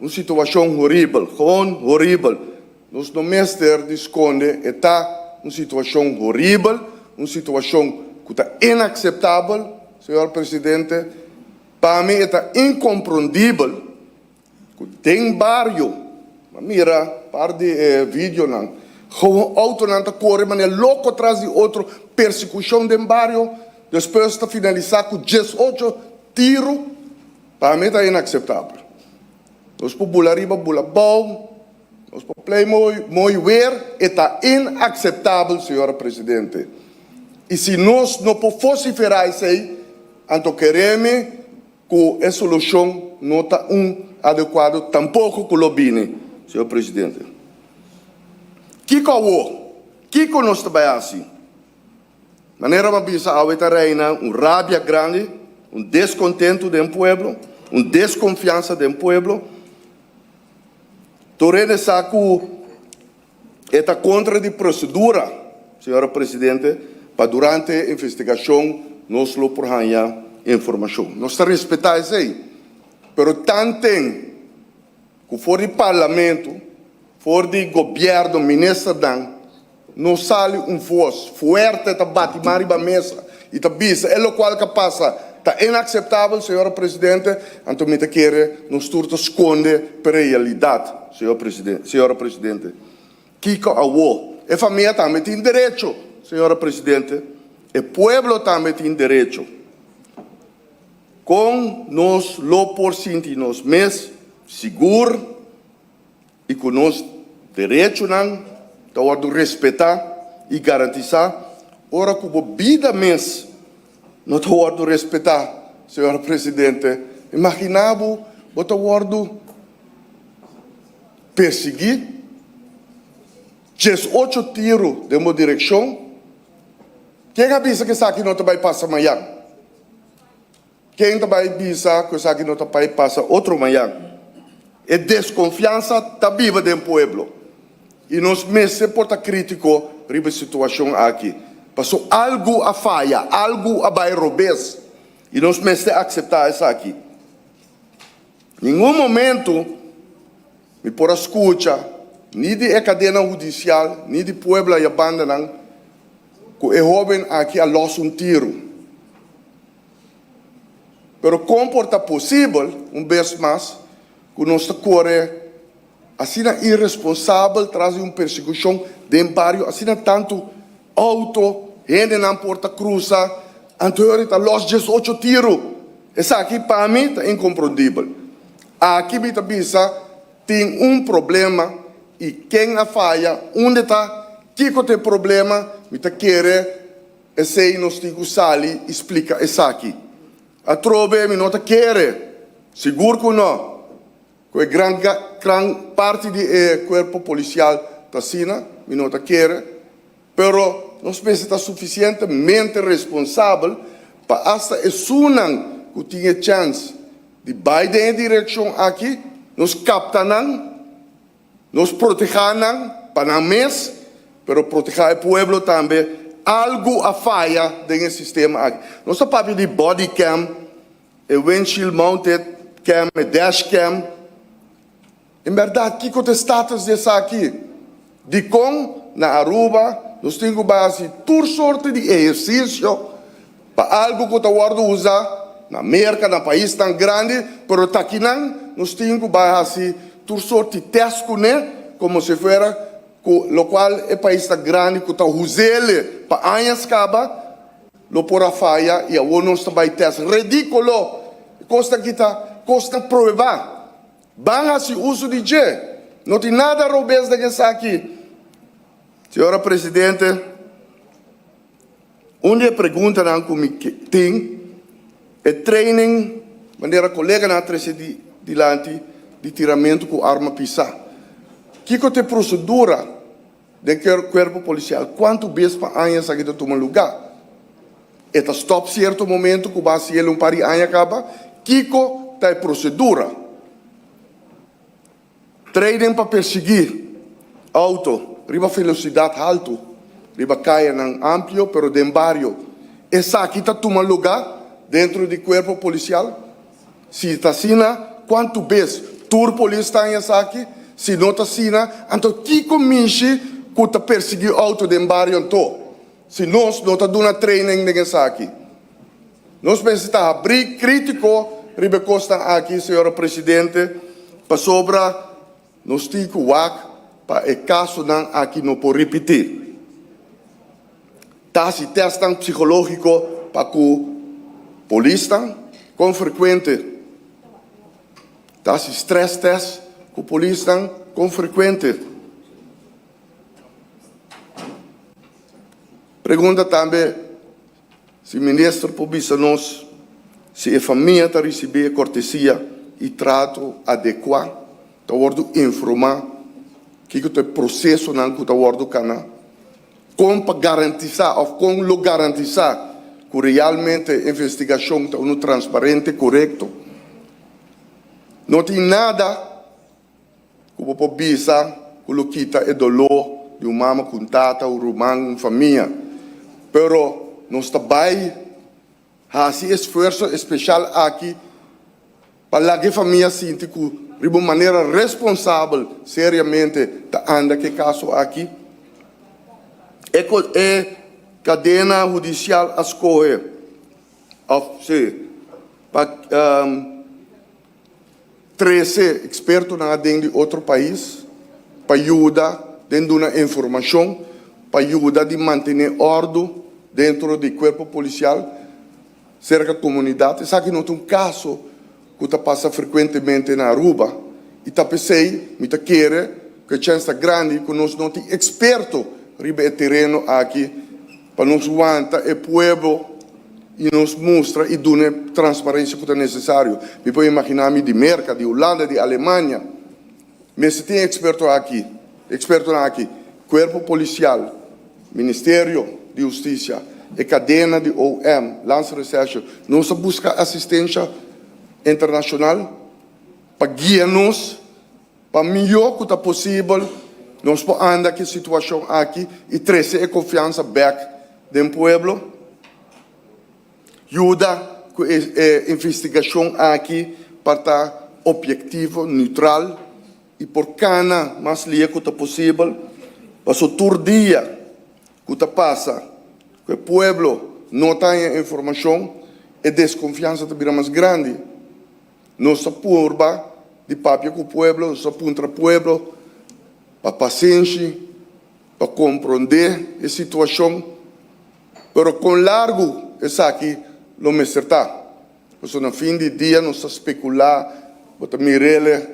Un situacion horibel, gewoon horibel. Nos no mester di sconde, e ta un situacion horibel, un situacion cu ta inaceptabel, señor Presidente. Pa mi e ta incomprendibel cu den bario, mi a mira par di e videonan, gewoon autonan ta core manera loco tras di otro, persecucion den bario, despues ta finalisa cu diesocho tiro. Pa mi ta inakseptabel. Nos por bula riba, bula bou, nos por play mooi, mooi weer, e ta inakseptabel, señora Presidente. I si nos no por vosiferá esei, anto kere mi ku e solushon no ta un adekuado tampoko ku lo bini, señor Presidente. Kiko awor? Kiko nos ta bai hasi? Manera bo a bisa awe ta reina un rabia grandi, un deskontentu den pueblo, un deskonfiansa den pueblo. Tur hende sa ku e ta kontra di prosedura, señora Presidente, pa durante e investigashon nos lo por haña informashon. Nos ta respetá esei, pero tanten ku for di Parlamento, for di gobièrnu, ministernan no sali un vos fuerte ta bati man riba mesa i ta bisa e lokual ka pasa ta inakseptabel, señora Presidente, anto mi ta kere nos tur ta skonde p'e realidat, señor Presidente, señora Presidente. Kiko awo? E famia tambe tin derecho, señora Presidente, e pueblo tambe tin derecho. Kon nos lo por sinti nos mes sigur i ku nos derechonan ta wòrdu respetá i garantisá ora ku bo bida mes no ta wòrdu respetá, señor Presidente? Imaginá bo, bo ta wòrdu persiguí, diesocho tiru den bo direkshon. Ken a bisa ku esaki no ta bai pasa mañan? Ken ta bai bisa ku esaki no ta bai pasa otro mañan? E deskonfiansa ta biba den pueblo i nos mester por ta kritiko riba e situashon aki. Paso algu a faya, algu a bai robes i nos mester akseptá esaki. Ningun momento mi por a skucha ni di e kadena hudisial ni di pueblo aya bandanan ku e hóben aki a lòs un tiru. Pero kon por ta posibel, un bes mas, ku nos ta kore asina iresponsabel tras di un persekushon den bario asina tantu outo, hendenan por ta krusa, anto e ora ta lòs diesocho tiru? Esaki pa mi ta inkomprondibel. Aki mi ta bisa tin un problema i ken a faya, unda ta? Kiko ta e problema? Mi ta kere esei nos tin ku sali i splika esaki. Atrobe mi no ta kere, sigur ku no, ku e gran gran parti di e kuerpo polisial ta asina, mi no ta kere, pero nos mester ta sufisientemente responsabel pa asta esunnan ku tin e chèns di bai den e direkshon aki, nos kapta nan. Nos protehá nan pa nan mes, pero protehá e pueblo tambe. Algu a faya den e sistema aki. Nos ta papia di body cam, e windshield mounted cam, e dash cam. En bèrdat, kiko ta e status di esaki? Dikon na Aruba nos tin ku bai hasi tur sorte di ehersisio pa algu ku ta wòrdu usa na Merka, na paisnan grandi, pero ta akinan nos tin ku bai hasi tur sorti tèst kuné komo si fuera ku lokual e paisnan grandi ku ta us'el pa añas kaba lo por a faya i awor nos ta bai tèst. Redíkulo! E kosnan aki ta kosnan pruebá. Ban hasi uso di dje. No tin nada robes den esaki. Señora Presidente, un di e preguntanan ku mi tin, e training, manera koleganan a trese dilanti, di tiramentu ku arma pisá. Kiko ta e prosedura den kuerpo polisial? Kuantu bes pa aña esaki ta tuma lugá? E ta stòp sierto momento ku bo a hasi el un par di aña kaba? Kiko ta e prosedura? Training pa persiguí outo riba velosidat haltu riba kayanan amplio pero den bario. Esaki ta tuma lugá dentro di kuerpo polisial? Si ta asina, kuantu bes tur polis ta haña esaki? Si no ta asina, anto kiko mishi ku ta persiguí outo den bario anto? Si nos no ta duna training den esaki. Nos mester ta habrí krítiko riba e kosnan aki, señora Presidente, pasobra nos tin ku wak pa e kasonan aki no por ripití. Ta hasi tèstnan psikológiko pa ku polisnan, kon frekuente ta hasi stress test ku polisnan, kon frekuente. Pregunta tambe si minister por bisa nos si e famia ta ricibi e cortesia y trato adecua, ta wordo informa kico ta e procesonan cu ta wordo cana, con pa garantisa of con lo garantisa cu realmente e investigacion ta uno transparente, corecto. No tin nada. Ku bo por bisa ku lo kita e doló di un mama ku un tata, un ruman, un famia. Pero nos ta bai hasi esfuerso espeshal aki pa laga e famia sinti ku riba un manera responsabel seriamente ta anda ku e kaso aki. E e kadena hudisial a skohe òf si pa. Trese ekspertonan aden di otro pais pa yuda den duna informashon, pa yuda di mantené òrdu dentro di kuerpo polisial serka komunidat. Esaki no ta un kaso ku ta pasa frekuentemente na Aruba i ta p'esei mi ta kere ku e chèns ta grandi ku nos no tin eksperto riba e tereno aki Pa nos wanta e pueblo y nos mustra y duna e transparencia cu ta necesario. Mi por imagina mi di Merca, di Hulanda, di Alemania. Mester tin experto aki, expertonan aki, Cuerpo Policial, Ministerio di Husticia, e cadena di OM, Landsrecherche. Nos a busca asistencia internacional pa guia nos. Pa mihó ku ta posibel nos por anda ku e situashon aki i trese e konfiansa bèk den pueblo. Yuda ku e investigashon aki pa ta obiektivo, neutral i por kana mas lia ku ta posibel. Paso tur dia ku ta pasa ku e pueblo no ta haña informashon, e deskonfiansa ta bira mas grandi. Nos ta purba di papia ku pueblo, nos ta puntra pueblo pa pasenshi, pa komprondé e situashon, pero kon largu esaki lo mester ta? Pasobra na fin di dia nos ta spekulá, bo ta mir'el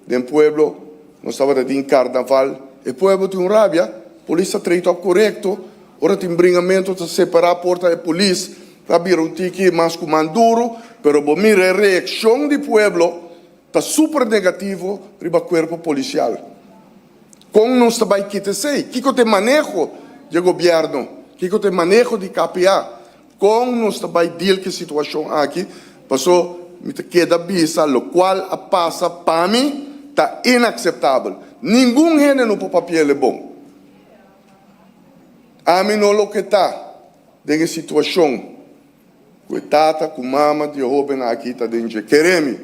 den pueblo, nos tabata tin karnaval, e pueblo tin un rabia. Polis ta treat op korekto, ora tin bringamento ta separá porta e polis ta bira un tiki mas ku man duru, pero bo mira e reakshon di pueblo ta super negativo riba kuerpo polisial. Kon nos ta bai kita esei? Kiko ta e maneho di e gobièrnu? Kiko ta e maneho di KPA? Kon nos ta bai deal ku e situashon aki? Paso mi ta keda bisa lokual a pasa pa mi ta inakseptabel. Ningun hende no por papia el e bon. Ami no loke ta den e situashon ku e tata ku mama di e hoben aki ta den dje. Kere mi.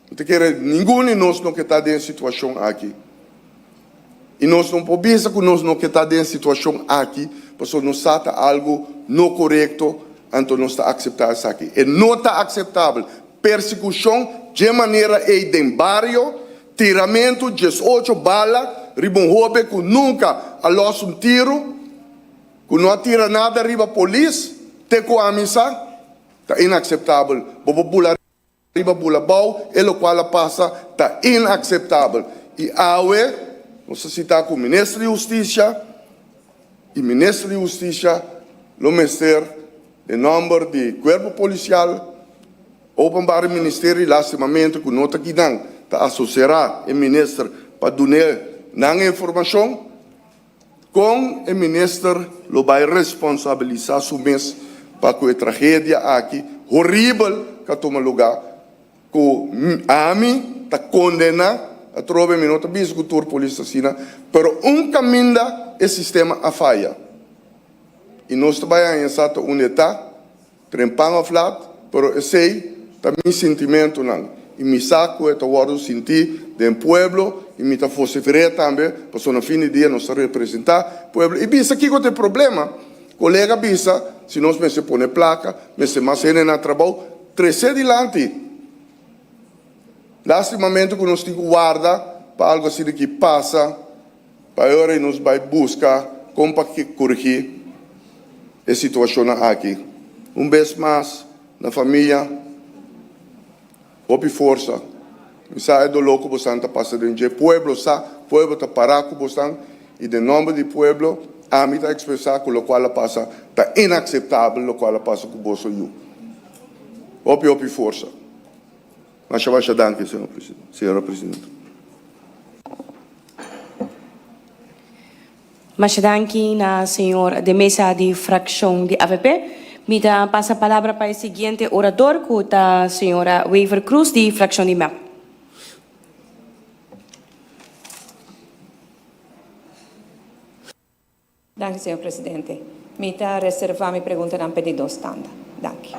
Mi ta kere ningun di nos no ke ta den e situashon aki. I nos no por bisa ku nos no ke ta den e situashon aki pasobra nos sa ta algu no korekto, anto nos ta akseptá esaki. E no ta akseptabel. Persekushon dje manera ei den bario, tiramentu diesocho bala riba un hoben ku nunka a lòs un tiru, ku no a tira nada riba polis, te ku ami sa, ta inakseptabel. Bo por bula. Riba bula bou, e lokual a pasa ta inakseptabel i awe nos ta sita ku Minister di Hustisia i Minister di Hustisia lo mester den nòmber di Kuerpo Polisial, Openbare Ministerie, lastimamente ku no ta kinan ta asoserá e minister pa dun'é nan informashon. Kon e minister lo bai responsabilisa su mes pa ku e tragedia aki horibel ku a tuma luga ku ami ta kondena atrobe mi no ta bisa ku tur polis ta asina pero un kaminda e sistema a faya i nos ta bai haña sa ta unda e ta. Trempan of lat, pero esey ta mi sintimentonan y mi sa cu e ta wordo sinti den pueblo y mi ta vocifer'é tambe pasobra na fin di dia nos ta representa pueblo y bisa kico ta e problema. Colega bisa si nos mester pone placa, mester mas hende na trabou, trece dilanti. Lastimamente cu nos tin cu warda pa algo asina ki pasa. Pa e ora ei nos bai buska kon pa korigí e situashonnan aki. Un bes mas na famia, hopi forsa. Mi sa e doló ku bosan ta pasa den dje. Pueblo sa, pueblo ta pará ku bosan i den nòmber di pueblo ami ta ekspresá ku lokual a pasa ta inakseptabel lokual a pasa ku boso yu. Hopi hopi forsa. Masha masha danki señora presidente. Masha danki na señor De Meza di fraccion di avp. Mi ta pasa palabra pa e siguiente orador cu ta señora Wever Croes di fraccion di mep. Danki, señor presidente. Mi ta reserva mi preguntanan p'e di dos tanda. Danki.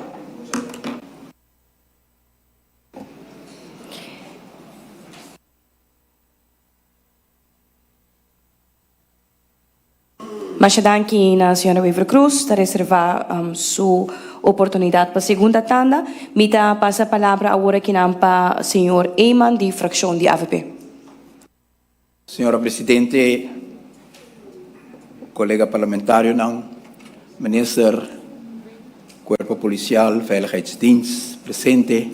Masha danki na señora Wever Croes ta reserva su oportunidad pa segunda tanda. Mi ta pasa palabra awor akinan pa señor Eman di fraccion di avp. Señora Presidente, colega parlamentarionan, Minister, Cuerpo Policial, Veiligheidsdienst presente,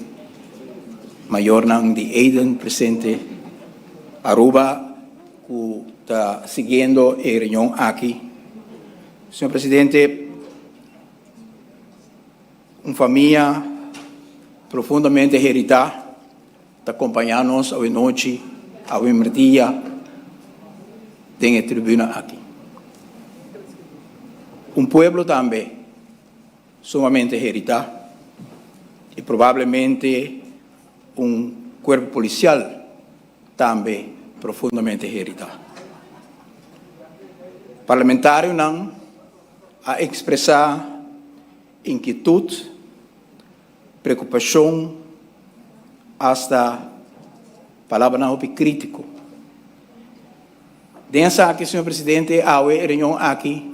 mayornan di Eden presente, Aruba cu ta siguiendo e reunion aki. Señor Presidente, un famia profundamente herida. Ta kompañá nos awe nochi, awe merdia den e tribuna aki. Un pueblo tambe sumamente heridá i probablemente un kuerpo polisial tambe profundamente heridá. Parlamentarionan a ekspresá inkietut. Preokupashon, asta palabranan hopi krítiko. Den esaki, señor presidente, awe e reunion aki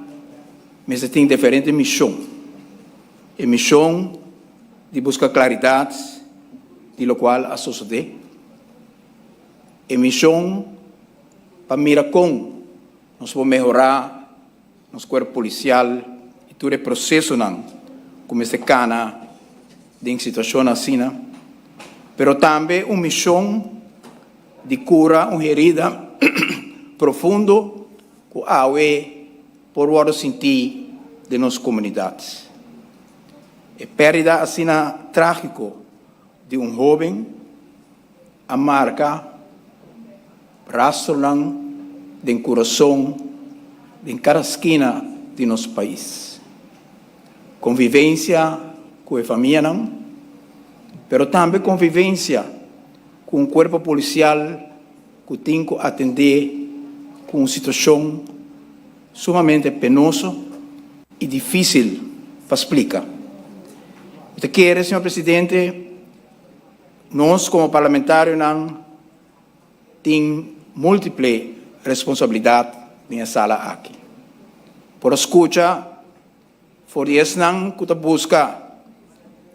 mester tin diferente mishon. E mishon di buska klaridat di lokual a sosodé. E mishon pa mira kon nos por mehorá nos kuerpo polisial i tur e prosesonan ku mester kana den situashonnan asina, pero tambe un mishon di kura un herida profundo. ku awe por wòrdu sintí den nos komunidat. E pèrdida asina trágiko di un hóben a marka rastronan den kurason den kada skina di nos pais. Konvivensia ku e famianan, pero tambe konvivensia ku un kuerpo polisial ku tin ku atendé ku un situashon sumamente penoso i difísil pa splika. Mi ta kere, señor presidente, nos komo parlamentarionan tin múltiple responsabilidat den e sala aki. Por a skucha for di esnan ku ta buska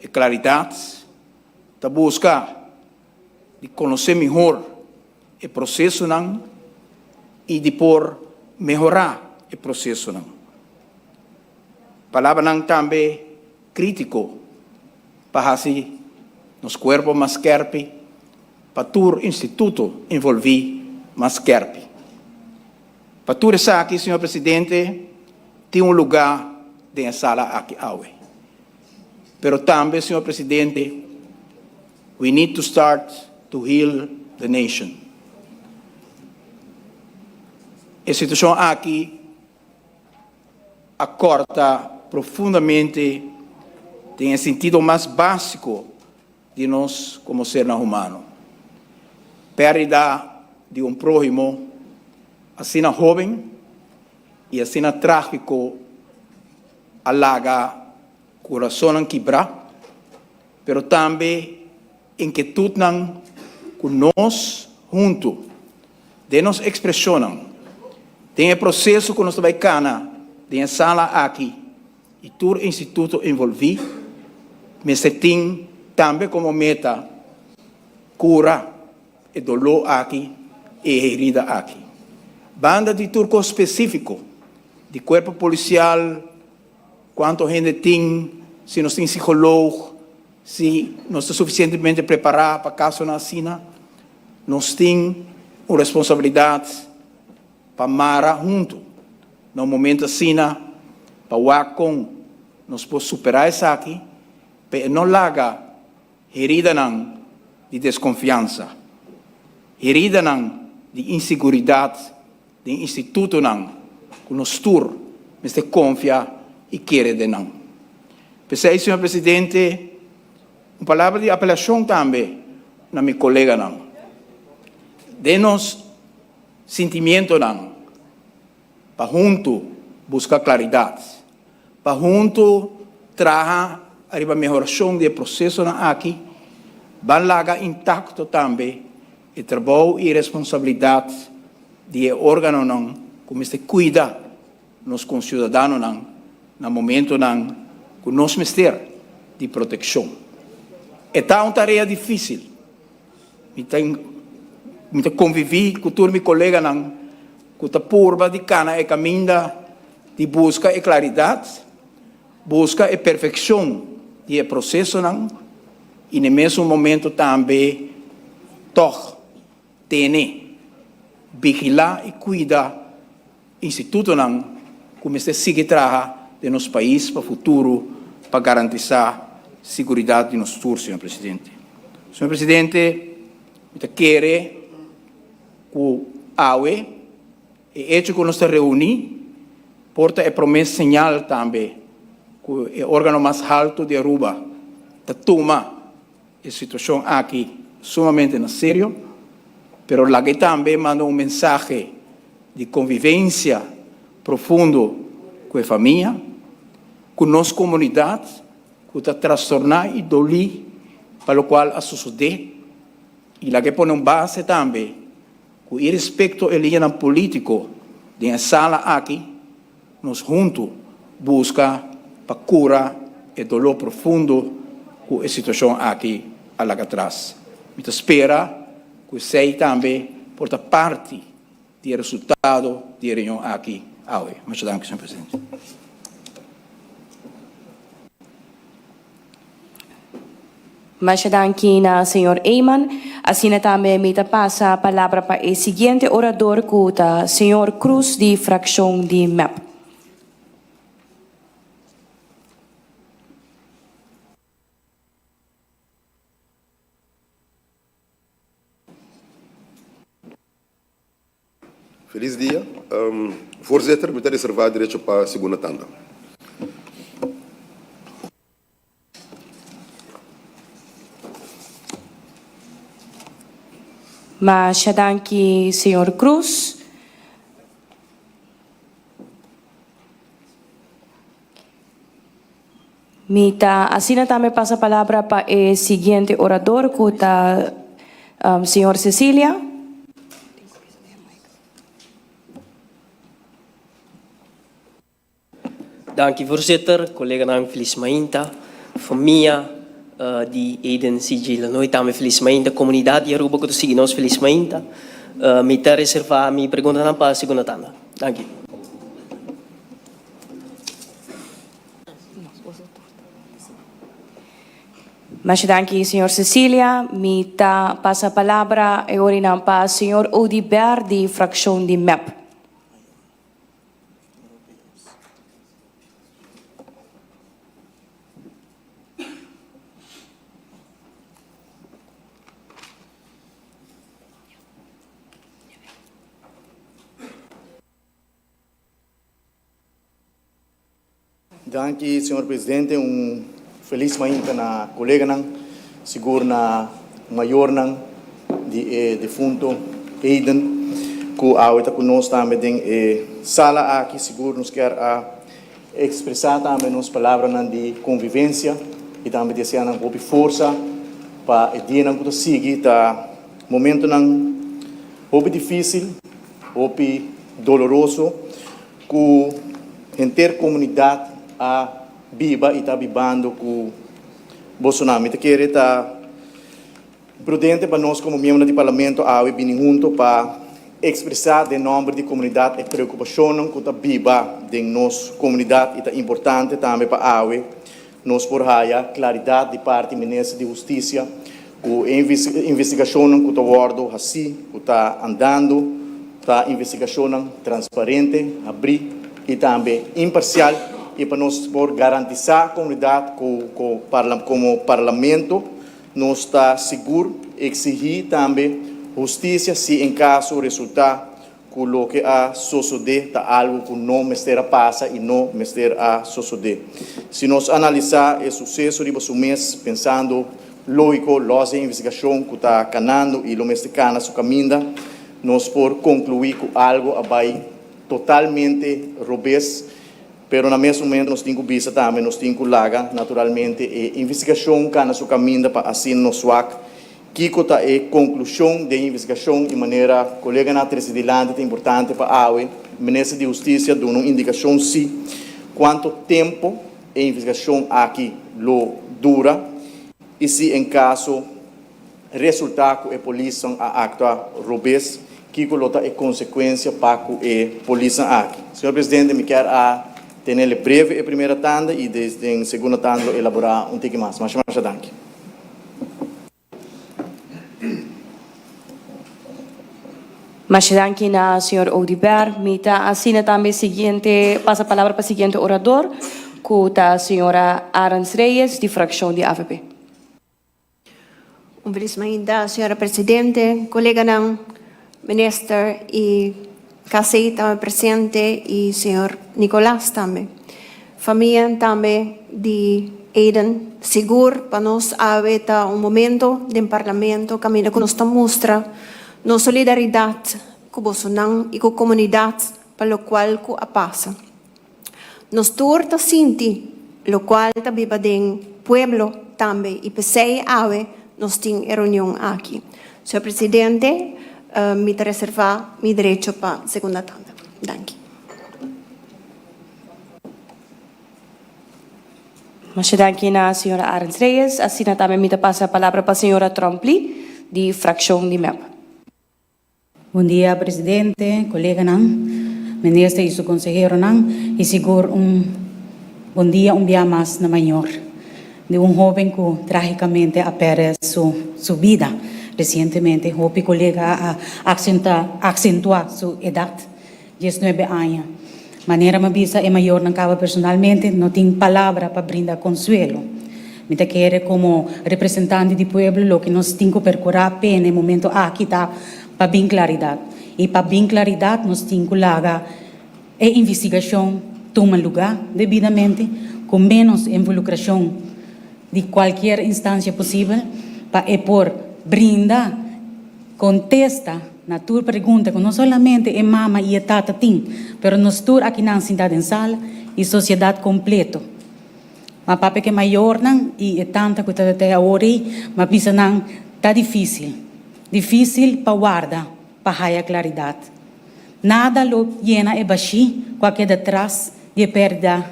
e klaridat, ta buska di konosé mihor e prosesonan i di por mehorá e prosesonan. Palabranan tambe krítiko pa hasi nos kuerpo mas skèrpi, pa tur instituto envolví mas skèrpi. Pa tur esaki, señor presidente, tin un lugá den e sala aki awe. Pero tambe, señor presidente, we need to start to heal the nation. E situacion aki a corta profundamente den e sentido mas basico di nos como sernan humano. Perdida di un prohimo asina hoben y asina tragico a laga Kurasonnan kibrá, pero tambe inketutnan ku nos huntu, den nos ekspreshonnan, den e proseso ku nos ta bai kana den e sala aki i tur instituto envolví, mester tin tambe komo meta kura e doló aki i e herida aki. Banda di tur kos spesífiko di kuerpo polisial, Cuanto hende tin, si nos tin psicoloog, si nos ta suficientemente prepara pa casonan asina. Nos tin un responsabilidad pa mara hunto na un momento asina pa wak con nos por supera esaki pa e no laga heridanan di desconfiansa, heridanan di inseguridad den institutonan ku nos tur mester konfia i kere den nan. P'esei, señor presidente, un palabra di apelashon tambe na mi koleganan. Den nos sintimientonan pa huntu buska klaridat, pa huntu traha ariba mehorashon di e prosesonan aki, ban laga intakto tambe E trabou i responsabilidat di e organonan ku mester kuida nos konsiudadanonan na momentonan ku nos mester di protekshon. E ta un tarea difísil. Mi ta mi ta konviví ku tur mi koleganan ku ta purba di kana e kaminda di buska e klaridat, buska e perfekshon di e prosesonan i na e mesun momento tambe tòg tene, vigilá i kuida institutonan ku mester sigui traha den nos pais pa futuro pa garantisá siguridat di nos tur, señor presidente. Señor presidente, mi ta kere ku awe E echo ku nos ta reuní por ta e promé señal tambe ku e órgano mas haltu di Aruba ta tuma e situashon aki sumamente na serio, pero laga e tambe manda un mensahe di konvivensia profundo ku e famia, ku nos komunidat ku ta trastorná i dolí pa lokual a sosodé i laga e pone un base tambe Ku irespekto e liñanan polítiko den e sala aki, nos huntu buska pa kura e doló profundo ku e situashon aki a laga atras. Mi ta spera ku esei tambe por ta parti di e resultado di e reunion aki awe. Masha danki, señor presidente. Masha danki na señor Eman. Asina tambe mi ta pasa palabra pa e siguiente orador cu ta señor Cruz di fraccion di mep. Felis dia. Voorzitter, mi ta reserva derecho pa segunda tanda. Masha danki señor Cruz. Mi ta asina tambe pasa palabra pa e siguiente orador cu ta señor Cecilia. Danki voorzitter, coleganan felis mainta, famia di Eden CJ Lanoy tambe felis mainta, comunidad di Aruba cu ta sigui nos felis mainta. Mi ta reserva mi preguntanan pa segunda tanda. Danki. Masha danki señor Cecilia. Mi ta pasa palabra e orinan pa señor Oduber di fraccion di mep. Danki señor presidente, un felis mainta na coleganan, sigur na mayornan di e defunto Eden cu awe ta cu nos tambe den e sala aki. Sigur nos kier a expresa tambe nos palabranan di convivencia y tambe desea nan hopi forsa pa e dianan cu ta sigui. Ta momentonan hopi dificil, hopi doloroso cu henter comunidad a biba y ta bibando cu bosonan. Mi ta kere ta prudente pa nos como miembronan di Parlamento awe bini hunto pa expresa den nomber di comunidad e preocupacionnan cu ta biba den nos comunidad y ta importante tambe pa awe nos por haya claridad di parti Minister di Husticia cu e investigacionnan cu ta wordo haci, cu ta andando, ta investigacionnan transparente, habri y tambe imparcial y pa nos por garantisa comunidad cu como Parlamento nos ta sigur exigi tambe husticia si en caso resulta ku loke a sosodé ta algu ku no mester a pasa i no mester a sosodé. Si nos analisá e suseso riba su mes, pensando lógiko, lòs di e investigashon ku ta kanando i lo mester kana su kaminda, nos por konkluí ku algu a bai totalmente robes, pero na mes momento nos tin ku bisa tambe nos tin ku laga naturalmente e investigashon kana su kaminda pa asina nos wak Kiko ta e konklushon den investigashon i manera koleganan a trese dilanti ta importante pa awe Minister di Hustisia duna un indikashon si kuantu tempu e investigashon aki lo dura i si en kaso resulta ku e polisnan a aktua robes kiko lo ta e konsekuensia pa ku e polisnan aki. Señor Presidente mi kier a tenele breve e primera tanda i den segunda tanda lo elabora un tiki mas. Masha masha danki. Masha danki na señor Oduber. Mi ta asina tambe siguiente pasa palabra pa siguiente orador cu ta señora Arends Reyes di fraccion di avp. Un felis mainta señora presidente, coleganan, minister y KC tambe presente y señor Nicolas tambe. Famia tambe di Eden. Sigur pa nos awe ta un momento den Parlamento caminda cu nos ta mustra nos solidaridad cu bosonan y cu comunidad pa locual cu a pasa. Nos tur ta sinti locual ta biba den pueblo tambe y p'esey awe nos tin e reunion aki. Señor Presidente, mi ta reserva mi derecho pa segunda tanda. Danki. Masha danki na señora Arends Reyes. Asina tambe mi ta pasa palabra pa señora Trompli di fraccion di mep. Bon dia presidente, coleganan, minister y su conseheronan y sigur un bon dia un bia mas na mayor. di un hoben ku trágikamente a pèrdè su su bida resientemente. Hopi kolega a aksentá aksentuá su edat, diesnuebe aña. Manera mi a bisa e mayornan kaba personalmente, no tin palabra pa brinda konsuelo. Mi ta kere komo representante di pueblo loke nos tin ku perkurá p'e na e momento aki ta pa bin klaridat. I pa bin klaridat nos tin ku laga e investigashon tuma lugá debidamente ku ménos involukrashon di kualkier instansia posibel pa e por brinda kontesta na tur pregunta ku no solamente e mama i e tata tin, pero nos tur akinan sintá den sala i sosiedat kompleto. Ma papia ku e mayornan i e tanta ku ta te awor ei, m'a bisa nan ta difísil, difísil pa warda pa haya klaridat. Nada lo yena e bashí ku a keda tras di e pèrdida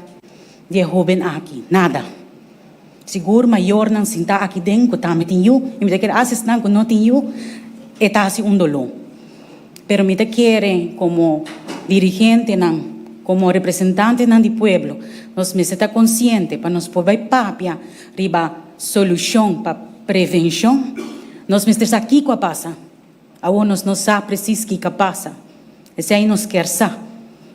di e hóben aki. Nada. Sigur mayornan sintá aki den ku tambe tin yu, i mi ta kere hasta esnan ku no tin yu, e ta hasi un doló. Pero mi ta kere komo dirigentenan, komo representantenan di pueblo, nos mester ta konsiente pa nos por bai papia riba solushon pa prevenshon, nos mester sa kiko a pasa. Awor nos no sa presis kiko a pasa. Esei nos kier sa.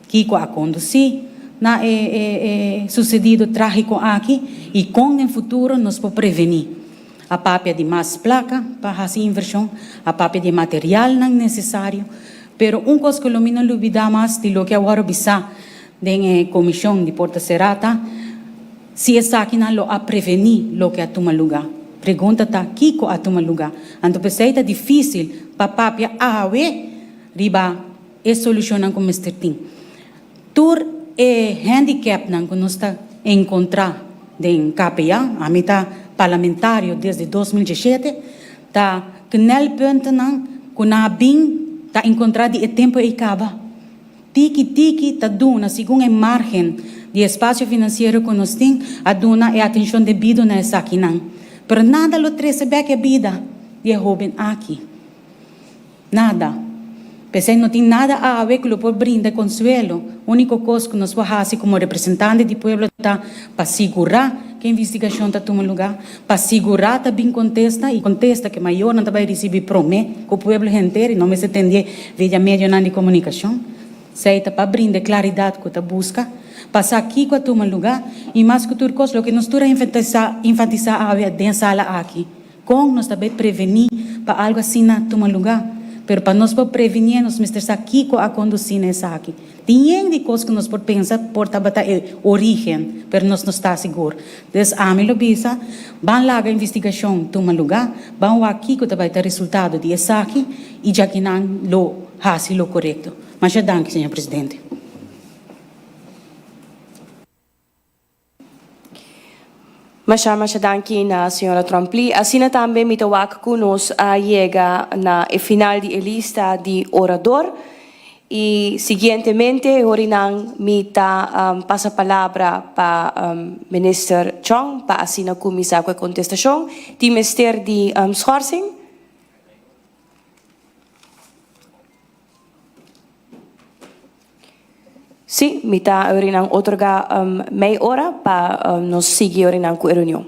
Kiko a kondusí na e e e susedido trágiko aki i kon den futuro nos por prevení. A papia di mas plaka pa hasi invershon, a papia di e materialnan nesesario, pero un kos ku lo mi no lubidá mas di loke a wòrdu bisá den e komishon di Porta Será ta, Si esakinan lo a prevení loke a tuma lugá. Pregunta ta, kiko a tuma lugá? Anto p'esei ta difísil pa papia awe riba e solushonnan ku mester tin. Tur e handicapnan ku nos ta enkontrá den KPA, ami ta parlamentario desde 2017, ta knelpuntennan ku nan a bin ta enkontrá di e tempu ei kaba. Tiki tiki ta duna, segun e margen di espasio finansiero ku nos tin, a duna e atenshon debido na esakinan. Pero nada lo trese bek e bida di e hóben aki. Nada. P'esei no tin nada awe ku lo por brinda konsuelo. Úniko kos ku nos por hasi komo representante di pueblo ta pa sigurá ku e investigashon ta tuma lugá, pa sigurá ta bin kontesta i kontesta ku e mayornan ta bai risibí promé ku pueblo henter i no mester tendé via medionan di komunikashon. Esei ta pa brinda e klaridat ku ta buska, pa sa kiko a tuma lugá i mas ku tur kos loke nos tur a enfatisá awe den sala aki. Kon nos ta bay prevení pa algo asina tuma lugá? Pero pa nos por prevenié nos mester sa kiko a kondusí na esaki. Tin yen di kos ku nos por pensa por tabata e orígen, pero nos no sta sigur. Des ami lo bisa, ban laga investigashon tuma lugá, ban wak kiko ta bay ta resultado di esaki i djakinan lo hasi lo korekto. Masha danki, señor presidente. Masha masha danki na señora Tromp-Lee. Asina tambe mi ta wak ku nos a yega na e final di e lista di orador i siguientemente horinan mi ta pasa palabra pa Minister Chong pa asina kuminsá ku e kontestashon. Tin mester di schorsing? Sí, mi ta orinan otorgá mei ora pa nos sigui orinan ku e reunion.